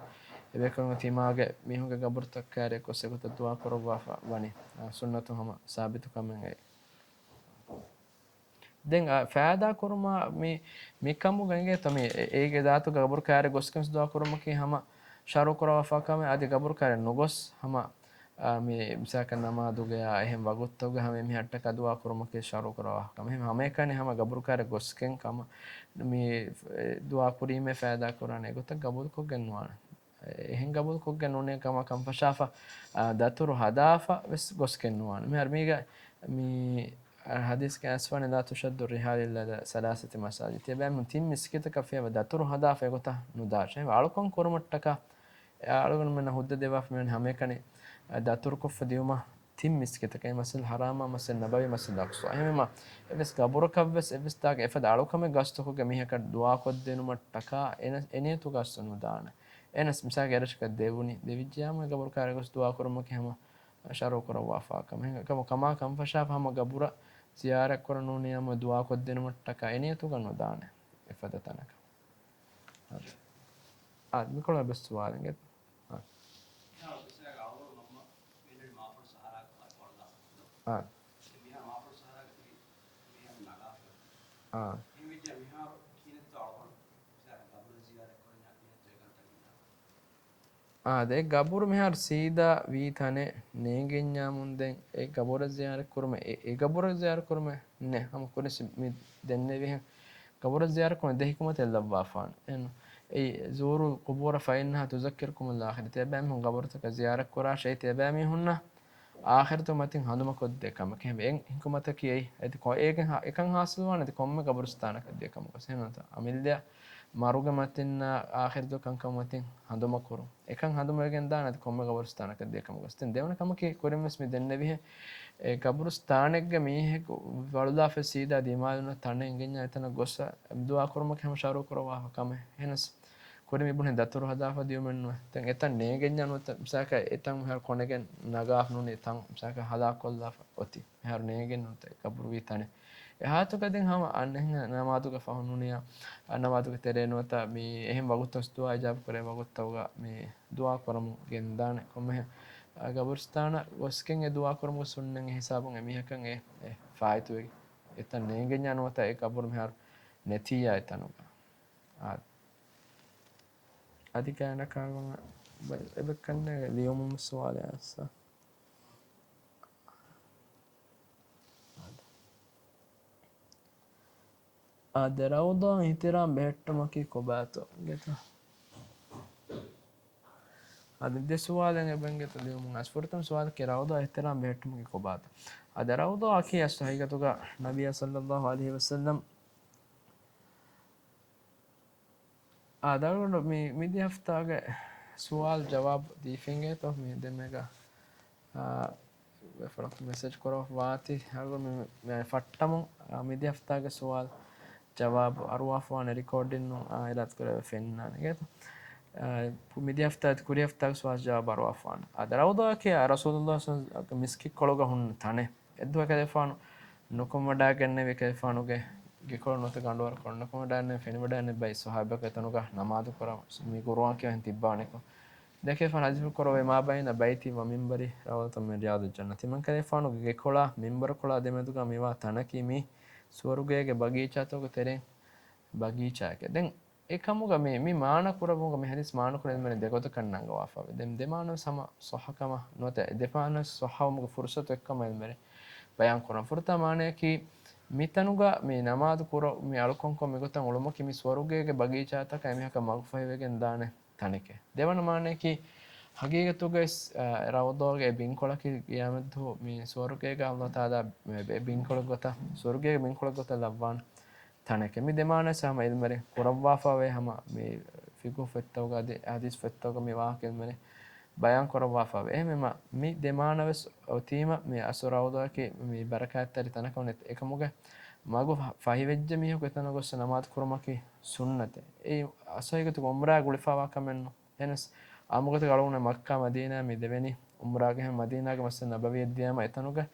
އެ ބޭކަލުންގެ ތިމާގެ މީހުންގެ ގަބުރުތައް ކައިރި ގޮސް އެގޮތަށް ދުޢާ ކުރައްވާފަ ވަނީ، އާ، ސުންނަތު ހަމަ ސާބިތު ކަމެއް އެ. ދެން، އާ، ފައިދާ ކުރުމާ މި، މިކަމުގަ އިނގޭތޯ މި އޭގެ ޒާތުގަ ގަބުރު ކައިރި ގޮސްގެން ދުޢާ ކުރުމަކީ ހަމަ ޝަރުޢު ކުރައްވާފާ ކަމެއް އަދި ގަބުރު ކައިރި ނުގޮސް ހަމަ، އާ، މި މިސާލަކަށް ނަމާދުގަޔާ އެހެން ވަގުތުތަކުގަ ހަމަ އެމީހަށްޓަކާ ދުޢާ ކުރުމަކީ ޝަރުޢު ކުރައްވާފާ ކަމެއް. ހަމައެކަނި ހަމަ ގަބުރު ކައިރި ގޮސްގެން ކަމަށް މި ދުޢާ ކުރީމޭ ފައިދާ ކުރާނެ އެގޮތަށް ގަބޫލު ކޮށްގެން ނުވާނެ. އެހެން ގަބޫލު ކޮށްގެން ނޫނޭ ކަމަށް ކަންފަށާފަ، އާ، ދަތުރު ހަދާފަ ވެސް ގޮސްގެން ނުވާނެ. މިހާރު މީގަ މި ޙަދީޘްގަ އައިސްވާނެ، لا تشد الرحال إلا إلى ثلاثة مساجد. ތިޔަބައިމީހުން ތިން މިސްކިތަކަށް ފިޔަވަ ދަތުރު ހަދާފަ އެގޮތަށް ނުދާށޭ. އަޅުކަން ކުރުމަށްޓަކާ، އަޅުގަނޑުމެންނަށް ހުއްދަ ދެއްވާފަ މިވަނީ ހަމައެކަނި ދަތުރުކޮށްފަ ދިއުމަށް ތިން މިސްކިތަކަށް، މަސްޖިދުލް ޙަރާމާ، މަސްޖިދުއް ނަބަވީ، މަސްޖިދުލް އަޤްޞާ. އެހެންވީމަ، އެއްވެސް ގަބުރަކަށްވެސް އެއްވެސް ދާގެ އެފަދަ އަޅުކަމެއް ގަސްތުކޮށްގެން މީހަކަށް ދުޢާކޮށްދިނުމަށްޓަކާ އެ ނިޔަތުގަ ގަސްތު ނުދާނެ. އެހެނަސް މިސާލަކަށް އެރަށަކަށް ދެވުނީ، ދެވިއްޖިޔާމު އެ ގަބުރު ކައިރި ގޮސް ދުޢާ ކުރުމަކީ ހަމަ ޝަރުޢު ކުރައްވާފާ ކަމެއް. އެކަމު ކަމާ ކަންފަށާފަ ހަމަ ގަބުރަށް ޒިޔާރަތް ކުރަން ނޫނިއްޔާމު ދުޢާކޮށްދިނުމަށްޓަކާ އެ ނިޔަތުގަ ނުދާނެ އެފަދަ ތަނަކަށް. އާ، މިކޮޅަށް އެއްވެސް ސުވާލެއް ނެތް. އާ. އާ. އާ. އާ، ދެ ގަބުރު މިހާރު ސީދާ ވީ ތަނެއް ނޭނގެންޏާމުން ދެން އެ ގަބުރަށް ޒިޔާރަތް ކުރުމެއް، އެ، އެ ގަބުރަށް ޒިޔާރަތް ކުރުމެއް ނެ. ހަމަ ކުރިން މި ދެންނެވިހެން ގަބުރަށް ޒިޔާރަތް ކުރުމެއް ދެ ޙިކުމަތެއް ލައްވާފާނެ. އެން، އެ، زوروا القبور فإنها تذكركم الآخرة. ތިޔަބައިމީހުން ގަބުރުތަކަށް ޒިޔާރަތް ކުރާށޭ، ތިޔަބައިމީހުންނަށް އާޚިރަތު މަތިން ހަނދުމަކޮށްދޭ ކަމަކަށް. އެހެން ހިކުމަތަކީ އެއީ. އަދި ކޮ-، އޭގެން ހަ-، އެކަން ހާސިލްވާނެ އަދި ކޮންމެ ގަބުރުސްތާނަކަށް ދޭ ކަމަކަށް. އެހެންނޫންތަ؟ އަމިއްލައަށް މަރުގެ މަތިންނާ އާޚިރަތު ކަންކަމު މަތިން ހަނދުމަކުރުން. އެކަން ހަނދުމަވެގެން ދާނެ އަދި ކޮންމެ ގަބުރުސްތާނަކަށް ދޭ ކަމަކަށް. ދެން ދެވަނަ ކަމަކީ ކުރިންވެސް މި ދެންނެވިހެން އެ ގަބުރުސްތާނެއްގެ މީހަކު ވަޅުލާފަ ސީދާ ދިމާލުން ތަނެއް އިނގެންޏާ އެތަނަށް ގޮސް ދުޢާ ކުރުމަކީ ހަމަ ޝަރުޢު ކުރައްވާފަ ކަމެއް. އެހެނަސް ކުރިން މި ބުނެ ދަތުރު ހަދާފަ ދިޔުމެއްނުވެ. ދެން އެތަން ނޭނގެންޏާ ނުވަތަ މިސާލަކަށް އެތަން މިހާރު ކޮނެގެން ނަގާފަ ނޫނީ ތަން މިސާލަކަށް ހަލާކުކޮށްލާފަ އޮތީ. މިހާރު ނޭނގެން ނުވަތަ ގަބުރު ވީ ތަނެއް. އެ ހާލަތުގަ ދެން ހަމަ އަންނަ ނަމާދުގަ ފަހުން ނޫނިއްޔާ، އަ، ނަމާދުގެ ތެރޭ ނުވަތަ މި އެހެން ވަގުތު ދުޢާ އިޖާބަ ކުރޭ ވަގުތުތަކުގަ މި ދުޢާ ކުރަމުން ގެންދާނެ. ކޮންމެހެން، އަ، ގަބުރުސްތާނަށް ގޮސްގެން އެ ދުޢާ ކުރުމުގެ ސުންނަތް އެ ހިސާބުން އެމީހަކަށް އެ، އެ ފާއިތުވެގެން. އެތަން ނޭނގެންޏާ ނުވަތަ އެ ގަބުރު މިހާރު ނެތިއްޔާ އެތަނުގަ. އާ. އަދި ކައިނަ ކާގުނަ އެބަ-، އެބަ ކަންނޭގެ ލިޔުމުން ސުވާލެއް އައްސަ. އާދެ، ރައުޟާ އިޙްތިރާމް ބެހެއްޓުމަކީ ކޮބާތޯ؟ ގެތަ؟ އަދި ދެ ސުވާލެއް އެބަ އިނގޭތޯ ލިޔުމުން އައިސް. ފުރަތަމަ ސުވާލަކީ ރައުޟާ އިޙްތިރާމް ބެހެއްޓުމަކީ ކޮބާތޯ؟ އާދެ، ރައުޟާއަކީ އަސްލު ހަގީގަތުގަ ނަބިއްޔާ ޞައްލައްލާހު ޢަލައިހި ވަސައްލަމް އާ، ދަރުގަނޑު މި، މިދި ހަފްތާގެ ސުވާލު ޖަވާބު ދީފައިގެންތޯ މި ދެންމެގަ، އާ، ފަޅަކު މެސެޖް ކުރައްވާތީ، އަޅުގަނޑު މި، މި ފައްޓަމުން، އާ، މިދި ހަފްތާގެ ސުވާލު ޖަވާބު އަރުވާފަވާނެ ރިކޯޑިން ނޫން، އާ، އިރާދަކުރެވޭ ފެންނާނެ ގޭތަ. އާ، މިދިޔަ ހަފްތާ ކުރި ހަފްތާގެ ސުވާލު ޖަވާބު އަރުވާފަވާނެ. އަދި ރައުޟާއަކީ ރަސޫލުﷲ ޞައްލަﷲު ޢަލައިހި ވަސައްލަމަ މިސްކިތްކޮޅުގަ ހުންނަ ތަނެއް. އެއްދުވަހު ކަލޭފާނު ނުކުމެވަޑައިގެންނެވި ކަލޭފާނުގެ ގެކޮޅު ނުވަތަ ގަނޑުވަރުކޮޅު ނުކުމެވަޑައިގެންނެވި ފެނިވަޑައިގެންނެވި ބައި ޞަޙާބީ އެތަނުގަ ނަމާދު ކުރަން މި ގުރުއާން ކިޔަން ތިއްބާނެކޮ. ދެކޭފާނު ޙަދީޘް ކުރައްވައި މާ ބައިނަ ބައިތި ވަ މިންބަރި ރައުޟަތު މިން ރިޔާޟިއް ޖަންނަތި. މިން ކަލޭފާނުގެ ގެކޮޅާ މިންބަރުކޮޅާ ދެމެދުގަ މިވާ ތަނަކީ މީ ސުވަރުގޭގެ ބަގީޗާތަކުގެ ތެރެއިން ބަގީޗާއެކޭ. ދެން އެކަމުގަ މި، މި މާނަ ކުރައްވުމުގަ މި ޙަދީޘް މާނަ ކުރެވޭ ދެގޮތަކަށް ނަންގަވާފަވޭ. ދެން ދެ މާނަވެސް ހަމަ ޞައްޙަކަމަށް ނުވަތަ ދެ މާނަވެސް ޞައްޙަވުމުގެ ފުރުޞަތު އެއްކަމަށް އެންމެރި ބަޔާން ކުރަން. ފުރަތަމަ މާނަޔަކީ މިތަނުގަ މި ނަމާދު ކުރަ، މި އަޅުކަންކޮށް މިގޮތަށް އުޅުމަކީ މި ސުވަރުގޭގެ ބަގީޗާތަކަށް އެމީހަކަށް މަގުފަހިވެގެން ދާނެ ތަނެކޭ. ދެވަނަ މާނަޔަކީ ހަގީގަތުގައި، އާ، ރައުޟާގެ އެ ބިންކޮޅަކީ ޤިޔާމަތްދުވަހު މި ސުވަރުގޭގަ ﷲ ތަޢާލާ އެ ބިންކޮޅެއް ގޮތަށް، ސުވަރުގޭގެ ބިންކޮޅެއް ގޮތަށް ލައްވާނެ ތަނެކޭ. މި ދެ މާނަވެސް ހަމަ ޢިލްމުވެރިން ކުރައްވާފަވޭ ހަމަ މި ފިޤުހު ފޮތްތަކުގަ އަދި ޙަދީޘް ފޮތްތަކުގަ މި ވާހަކަ ޢިލްމުވެރިން ބަޔާން ކުރައްވާފަވޭ. އެހެންވީމަ މި ދެ މާނަވެސް އޮތީމަ މި އަސްލު ރައުޟާއަކީ މި ބަރަކާތްތެރި ތަނަކަށް ނެތް އެކަމުގަ މަގު ފަ، ފަހިވެއްޖެ މީހަކު އެތަނަށް ގޮސް ނަމާދު ކުރުމަކީ ސުންނަތެއް. އެއީ އަސްލު ހަގީގަތުގަ ޢުމްރާ ގުޅިފަވާ ކަމެއް ނޫން. އެހެނަސް އާއްމުގޮތަށް އަޅުގަނޑު މައްކާ މަދީނާ މި ދެވެނީ ޢުމްރާގެ ހަމަ މަދީނާގެ މައްސަލަ ނަބަވީއަށް ދިޔާމަ އެތަނުގަ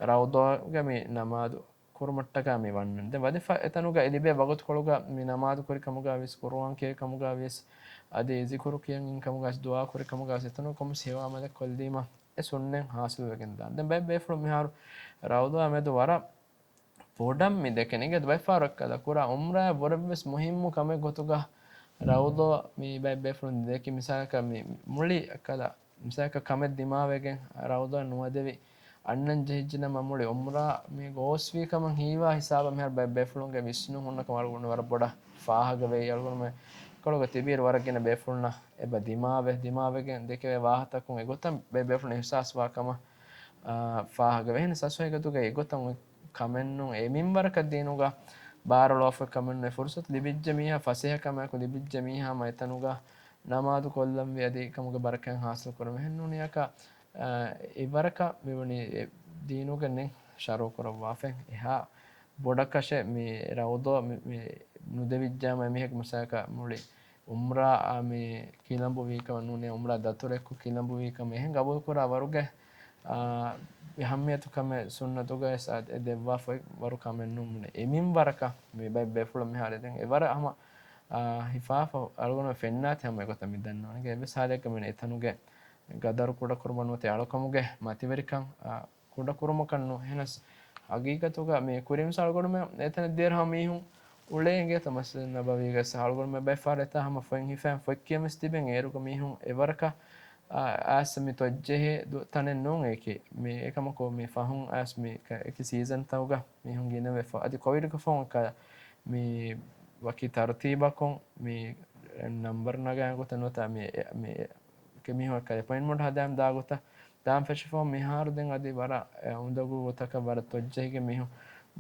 ރައުޟާގަ މި ނަމާދު ކުރުމަށްޓަކާ މި ވަންނަން. ދެން ވަދެފަ އެތަނުގަ ލިބޭ ވަގުތުކޮޅުގަ މި ނަމާދު ކުރި ކަމުގަ ވިޔަސް، ޤުރުއާން ކިޔޭ ކަމުގަ ވިޔަސް، އަދި ޒިކުރު ކިޔަން އިން ކަމުގަ ވިޔަސް، ދުޢާ ކުރި ކަމުގަ ވިޔަސް، އެތަނުގަ ކޮންމެސް ހެޔޮ ޢަމަލެއް ކޮށްލީމަ އެ ސުންނަތް ޙާޞިލުވެގެން ދާން. ދެން ބައެއް ބޭފުޅުން މިހާރު ރައުޟާ މެދު ވަރަށް ބޮޑަށް މި ދެކެނީ. އިނގޭތަ ބައެއް ފަހަރަށް ކަލޭ ކުރާ ޢުމްރާއަށް ވުރެ ވެސް މުހިއްމު ކަމެއް ގޮތުގަ ރައުޟާ މި ބައެއް ބޭފުޅުން ދެކި މިސާލަކަށް މި މުޅި ކަލޭ މިސާލަކަށް ކަމެއް ދިމާވެގެން ރައުޟާ ނުވަދެވި އަންނަން ޖެހިއްޖެ ނަމަ މުޅި ޢުމްރާ މި ގޯސްވީ ކަމަށް ހީވާ ހިސާބަށް މިހާރު ބައެއް ބޭފުޅުންގެ ވިސްނުން ހުންނަ ކަމަށް އަޅުގަނޑު ވަރަށް ބޮޑަށް ފާހަގަވޭ. އަޅުގަނޑުމެ ކޮޅުގަ ތިބީރު ވަރަށް ގިނަ ބޭފުޅުންނަށް އެބަ ދިމާވެ، ދިމާވެގެން ދެކެވޭ ވާހަކަތަކުން އެގޮތަށް ބައެއް ބޭފުޅުން އިޙްސާސްވާ ކަމަށް، އާ، ފާހަގަވޭ. އެހެން އަސްލު ހަގީގަތުގައި އެގޮތަށް ކަމެއްނޫން. އެ މިންވަރަކަށް ދީނުގަ ބާރުލޯފަ ކަމެއްނޫން. އެ ފުރުޞަތު ލިބިއްޖެ މީހާ، ފަސޭހަ ކަމާއެކު ލިބިއްޖެ މީހާ މަ އެތަނުގަ ނަމާދު ކޮށްލަންވީ އަދި އެކަމުގެ ބަރަކަތް ޙާޞިލު ކުރަން. އެހެންނޫނިއްޔާކަށް، އާ، އެވަރަކަށް މިވަނީ އެ ދީނުގަ ނެތް ޝަރުޢު ކުރައްވާފައި. އެހާ ބޮޑަކަށެއް މި ރައުޟާ މި، މި ނުދެވިއްޖާމަ އެމީހަކު މަސައްކަތް މުޅި ޢުމްރާ، އާ، މި ކިލަނބު ވީކަމަށް ނޫނޭ، ޢުމްރާ ދަތުރެއްކު ކިލަނބު ވީކަމަށް އެހެން ގަބޫލުކުރާ ވަރުގެ، އާ، އެހެން އެހެން ކަމެއް ސުންނަތުގައި އެ ދެއްވާފައި ވަރު ކަމެއް ނޫން. އެ މިންވަރަކަށް މި ބައެއް ބޭފުޅުން މިހާރު ދެން އެވަރަށް ހަމަ، އާ، ހިފާފަ އަޅުގަނޑު ފެންނާތި ހަމަ އެގޮތަށް މި ދަންނަވަނީ. އެއްވެސް ހާލެއްގަ މި އެތަނުގެ ގަދަރު ކުޑަކުރުމަށް ނުވަތަ އަޅުކަމުގެ މަތިވެރިކަން، އާ، ކުޑަކުރުމަކަށް ނޫން. އެހެނަސް ހަގީގަތުގަ މި ކުރިން ސާޅުގަޑުމެ އެތަނަށް ދިޔައިރު ހަމަ މީހުން އުޅޭ އިނގޭތަ މަސްޖިދު ނަބަވީގަ ސާޅުގަޑުމެ ބައެއް ފަހަރަށް އެތާ ހަމަ ފޮތް ހިފައި ފޮތް ކިޔަން ވެސް ތިބެން އޭރުގަ މީހުން އެވަރަކަށް، އާ، އައިސް މި ތޮއްޖެހޭ ދު، ތަނެއް ނޫން އެކި. މި އެކަމަކު މި ފަހުން އައިސް މި އެކި ސީޒަންތަކުގަ މީހުން ގިނަވެފަ. އަދި ކޮވިޑުގެ ފަހުން އެކަ މި ވަކި ތަރުތީބަކުން މި ނަންބަރު ނަގާ ގޮތަށް ނުވަތަ މި، މި މީހުން އެކަ އެޕޮއިންޓްމަންޓް ހަދާން ދާ ގޮތަށް ދާން ފެށިފަހު މިހާރު ދެން އަދި ވަރަށް، އެ، އުނދަގޫ ގޮތަކަށް ވަރަށް ތޮއްޖެހިގެން މީހުން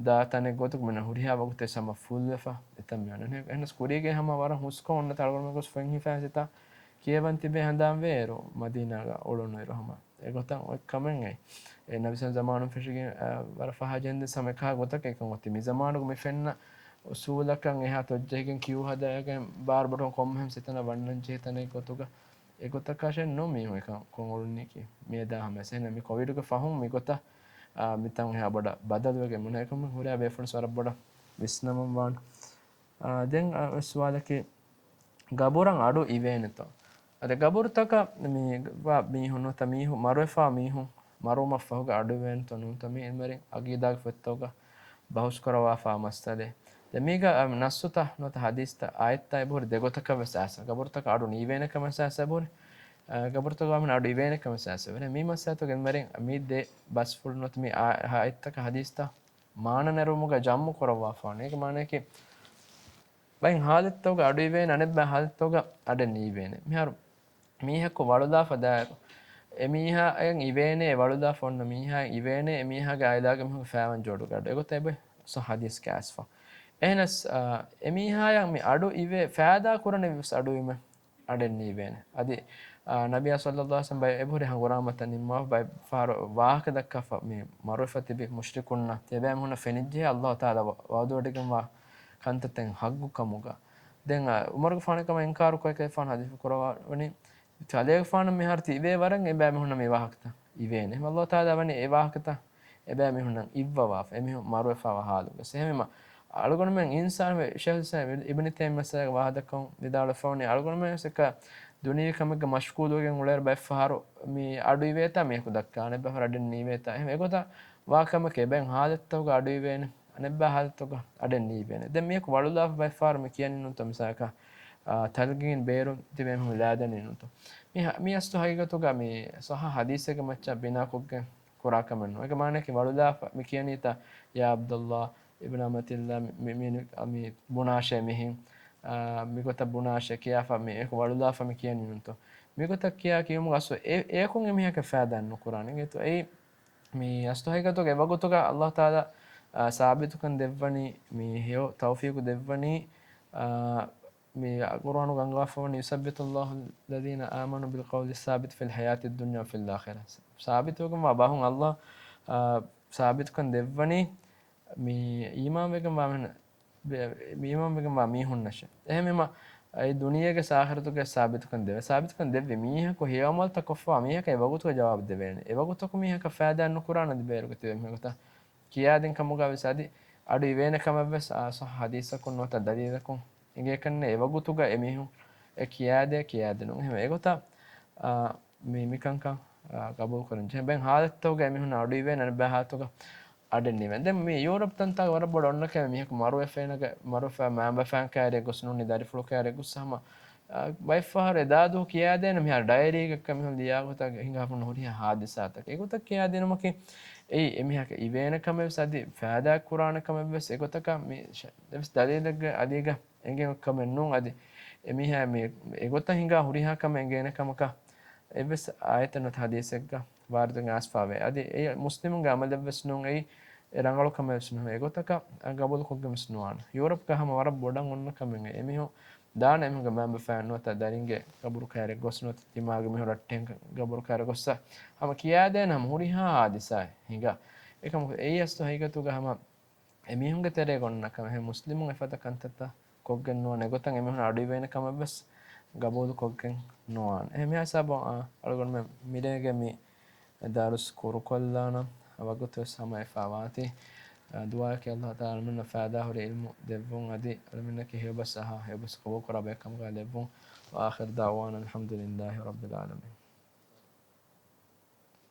ދާ ތަނެއް ގޮތުގަ މިނަ ހުރިހާ ވަގުތެއް ހަމަ ފުލްވެފަ އެތަން މި އޮންނަނީ. އެހެނަސް ކުރީގެ ހަމަ ވަރަށް ހުސްކޮށް އޮންނަތާ އަޅުގަނޑުމެން ގޮސް ފޮތް ހިފައި ސިތާ ކިޔަވަން ތިބޭ ހަނދާން ވޭ އޭރު މަދީނާގަ އުޅުނުއިރު ހަމަ އެގޮތަށް އޮތް ކަމެއް އެއީ. އެ ނަބިސް ޒަމާނުން ފެށިގެން، އަ، ވަރަށް ފަހާ ޖެހެންދެން ހަމަ އެކަހަ ގޮތަކަށް އެކަން އޮތީ. މި ޒަމާނުގަ މި ފެންނަ އުސޫލަކަށް އެހާ ތޮއްޖެހިގެން ކިޔޫ ހަދައިގެން ބާރު ބޮޑު ކޮންމެހެން ސިތަނަށް ވަންނަން ޖެހޭ ތަނެއް ގޮތުގަ އެގޮތަކަށެއް ނޫން މީހުން އެކަން ކޮށް އުޅުނީކީ. މިއަދާ ހަމަ އެހެން މި ކޮވިޑުގެ ފަހުން މިގޮތަށް، އާ، މިތަން އެހާ ބޮޑަށް ބަދަލުވެގެން މުން އެކަމުން ހުރިހާ ބޭފުޅުން ވަރަށް ބޮޑަށް ވިސްނަމުން ވާން. އާ، ދެން، އާ، އޮތް ސުވާލަކީ، ގަބުރަށް އަޑު އިވޭނެތޯ؟ އަދި ގަބުރުތަކަށް މި ވާ މީހުން ނުވަތަ މީހު، މަރުވެފާ މީހުން މަރުވުމަށްފަހުގަ އަޑު އިވޭނެތޯ ނޫންތޯ؟ މީ އެންމެރި އަގީދާގެ ފޮތްތަކުގަ ބަހުސް ކުރައްވާފާ މައްސަލައެއް. ދެން މީގަ، އަ، ނައްސުތައް ނުވަތަ ޙަދީޘްތައް އާޔަތްތައް އެބަހުރި ދެގޮތަކަށް ވެސް އައިސް. ގަބުރުތަކަށް އަޑު ނީވޭނެ ކަމަށް އައިސް އެބަހުރި. އަ، ގަބުރުތަކަށް ވާހަކަ އަޑު އިވޭނެ ކަމަށް އައިސް އެބަހުރި. މި މައްސަލަތަކުގެ އެންމެރި މި ދެ ބަސްފުޅު ނުވަތަ މި އާ، އާޔަތްތަކަށް ޙަދީޘްތައް މާނަ ނެރުމުގަ ޖަމްޢު ކުރައްވާފާނެ. އޭގެ މާނަޔަކީ، ބައެއް ޙާލަތްތަކުގަ އަޑު އިވޭނެ، އަނެއްބައި ޙާލަތްތަކުގަ އަޑެއް ނީވޭނެ. މިހާރު މީހަކު ވަޅުލާފަ ދާއިރު، އެ މީހާއަށް އިވޭނެ، އެ ވަޅުލާފަ އޮންނަ މީހާއަށް އިވޭނެ، އެ މީހާގެ ޢާއިލާގެ މީހުންގެ ފައިވަން ޖޯޑުގެ އަޑު. އެގޮތަށް އެބަ ސަ ޙަދީޘް ކައިސްފަ. އެހެނަސް، އާ، އެ މީހާޔަށް މި އަޑު އިވޭ، ފައިދާ ކުރަނިވި ވެސް އަޑު އިވޭ. އަޑެއް ނީވޭނެ. އަދި، އާ، ނަބިއްޔާ ޞައްލައްލާހު ޢަލައިހި ވަސައްލަމަ ބައެއް، އެބަހުރި ހަނގުރާމަތައް ނިންމާފަ ބައެއް ފަހަރު ވާހަކަ ދައްކާފަ މި މަރުވެފަ ތިބި މުޝްރިކުންނަށް އެބައިމީހުންނަށް ފެނިއްޖެ ﷲ ތަޢާލާ ވަ، ވަޢުދުވެޑިގެންވާ ކަންތައްތައް ހައްގު ކަމުގަ. ދެން އަ، ޢުމަރުގެފާނު ކަމަށް އިންކާރު ކޮށް ކަލޭގެފާނު ޙަދީޘް ކުރައްވަނީ، ކަލޭގެފާނަށް މިހާރު ތިބޭ ވަރަށް އެބައިމީހުންނަށް މި ވާހަކަތައް އިވޭނެ. އެހެން ﷲ ތަޢާލާ ވަނީ އެ ވާހަކަތައް އެބައިމީހުންނަށް އިއްވަވާފަ، އެމީހުން މަރުވެފައިވާ ޙާލުގަ. އެހެންވީމަ، އަޅުގަނޑުމެން އިންސާނު، ޝޭޚުލް އިސްލާމް އިބްނު ތައިމިއްޔާ މައްސަލައިގެ ވާހަކަ ދައްކަމުން ވިދާޅުވެފަ ވަނީ، އަޅުގަނޑުމެން ވެސް އެކަ ދުނިޔެވީ ކަމެއްގަ މަޝްޣޫލުވެގެން އުޅޭއިރު ބައެއްފަހަރު މި އަޑު އިވޭތާ މީހަކު ދައްކާ، އަނެއްބަފަހަރު އަޑެއް ނީވޭތާ. އެހެން އެގޮތަށް ވާ ކަމެކޭ. އެބައިން ޙާލަތްތަކުގަ އަޑު އިވޭނެ، އަނެއްބައި ޙާލަތްތަކުގަ އަޑެއް ނީވޭނެ. ދެން މީހަކު ވަޅުލާފަ ބައެއްފަހަރު މި ކިޔަނީ ނޫންތޯ މިސާލަކަށް، އާ، ތަލްގީން ބޭރުން ތިބޭ މީހުން ލައިދެނީ ނޫންތޯ. މި ހަ-، މި އަސްލު ހަގީގަތުގަ މި ޞައްޙަ ޙަދީޘެއްގެ މައްޗަށް ބިނާކޮށްގެން ކުރާ ކަމެއް ނޫން. އޭގެ މާނައަކީ ވަޅުލާފަ މި ކިޔަނީތާ، ޔާ ޢަބްދަﷲ އިބްނު އަމަތިﷲ މި، މި، މި، މި ބުނާށޭ މިހެން، އާ، މިގޮތަށް ބުނާށޭ ކިޔާފަ މި އެކު ވަޅުލާފަ މި ކިޔަނީ ނޫންތޯ. މިގޮތަށް ކިޔާ ކިޔުމުގަ އަސްލު އެ-، އެޔަކުން އެމީހަކަށް ފައިދާ ނުކުރާނެ. އެނގޭތޯ އެއީ މި އަސްލު ހަގީގަތުގަ އެވަގުތުގަ ﷲ ތަޢާލާ، އާ، ސާބިތުކަން ދެއްވަނީ، މި ހެޔޮ ތައުފީޤު ދެއްވަނީ، އާ، މި ޤުރްއާނުގަ އަންގަވާފަ ވަނީ، يثبت الله الذين آمنوا بالقول الثابت في الحياة الدنيا وفي الآخرة. ސާބިތުވެގެންވާ ބަހުން ﷲ، އާ، ސާބިތުކަން ދެއްވަނީ، މި އީމާންވެގެންވާ މީހުން، ބެ-، މި އީމާންވެގެންވާ މީހުންނަށޭ. އެހެންވީމަ، އެ ދުނިޔޭގެ އާޚިރަތުގެ ސާބިތުކަން ދެވޭ. ސާބިތުކަން ދެއްވި މީހަކު ހެޔޮ ޢަމަލުތައް ކޮށްފަވާ މީހަކަށް އެވަގުތުގަ ޖަވާބު ދެވޭނެ. އެވަގުތަކު މީހަކަށް ފައިދާ ނުކުރާނެ އަދި ބޭރުގަ ތިބޭ މީހަކު ކިޔާދިން ކަމުގަ ވެސް އަދި އަޑު އިވޭނެ ކަމަށް ވެސް އާ ޞައްޙަ ޙަދީޘަކުން ނުވަތަ ދަލީލަކުން އެނގޭކަށްނެ އެވަގުތުގަ އެމީހުން އެ ކިޔާދޭ ކިޔާދިނުން. އެހެން އެގޮތަށް، އާ، މި، މިކަންކަން، އާ، ގަބޫލުކުރަން ޖެހޭ. ބެން ޙާލަތްތަކުގަ އެމީހުންނަށް އަޑު އިވޭނެ އަނެއްބައި ޙާލަތުގަ އަޑެއް ނީވޭނެ. ދެން މި ޔޫރަޕް ތަންތާގަ ވަރަށް ބޮޑަށް އޮންނަ ކަމެއް މީހަކު މަރުވެފައިނަގަ، މަރުވެފަ މައިންބަފައިން ކައިރިއަށް ގޮސް ނޫނީ ދަރިފުޅު ކައިރިއަށް ގޮއްސަ ހަމަ، އާ، ބައެއްފަހަރު އެ ދާދޫ ކިޔާދޭނެ މިހާރު ޑައިރީގަ މިހުން ލިޔާ ގޮތަށް ހިނގާފަ ހުރިހާ ޙާދިސާތަކެއް. އެގޮތަށް ކިޔާދިނުމަކީ އެއީ އެމީހަކަށް އިވޭނެ ކަމެއް ވެސް އަދި ފައިދާ ކުރާނެ ކަމެއް ވެސް އެގޮތަކަށް މި ޝަ-، ދެވެސް ދަލީލެއްގެ އަލީގަ އެނގޭ ކަމެއް ނޫން. އަދި އެމީހާ މި އެގޮތަށް ހިނގާ ހުރިހާ ކަމެއް އެނގޭނެ ކަމަކަށް އެއްވެސް އާޔަތެއް ނުވަތަ ޙަދީޘެއްގަ ވާރިދުވެގެން އައިސްފަވޭ. އަދި އެ މުސްލިމުންގެ ޢަމަލެއްވެސް ނޫން، އެއީ އެ ރަނގަޅު ކަމެއްވެސް ނޫން. އެގޮތަކަށް ގަބޫލުކޮށްގެން ވެސް ނުވާނެ. ޔޫރަޕްގަ ހަމަ ވަރަށް ބޮޑަށް އޮންނަ ކަމެއް އެމީހުން ދާނެ އެމީހުންގެ މައިންބަފައިން ނުވަތަ ދަރިންގެ ޤަބުރު ކައިރިއަށް ގޮސް ނުވަތަ ތިމާގެ މީހުން ރައްޓެހިން ޤަބުރު ކައިރިއަށް ގޮއްސަ ހަމަ ކިޔާދޭނެ ހަމަ ހުރިހާ ޙާދިސާއެއް ހިނގާ. އެކަމަކު އެއީ އަސްލު ހަގީގަތުގަ ހަމަ އެމީހުންގެ ތެރޭގަ އޮންނަ ކަމެއް. އެހެން މުސްލިމުން އެފަދަ ކަންތައްތައް ކޮށްގެން ނުވާނެ. އެގޮތަށް އެމީހުން އަޑު އިވޭނެ ކަމެއް ވެސް ގަބޫލު ކޮށްގެން ނުވާނެ. އެހެން މިހާ ހިސާބުން އަޅުގަނޑުމެން މިރޭގެ މި ދަރުސް ކުރުކޮށްލާނަން ވަގުތު ވެސް ހަމަ އެފާވާތީ. ދުޢާއަކީ ﷲ ތަޢާލާ އަޅުމެންނަށް ފައިދާހުރި ޢިލްމު ދެއްވުން އަދި އަޅުމެންނަކީ ހެޔޮބަސް އަހާ ހެޔޮބަސް ޤަބޫލުކުރާ ބައެއް ކަމުގަ ލެއްވުން. وآخر دعوانا الحمد لله رب العالمين.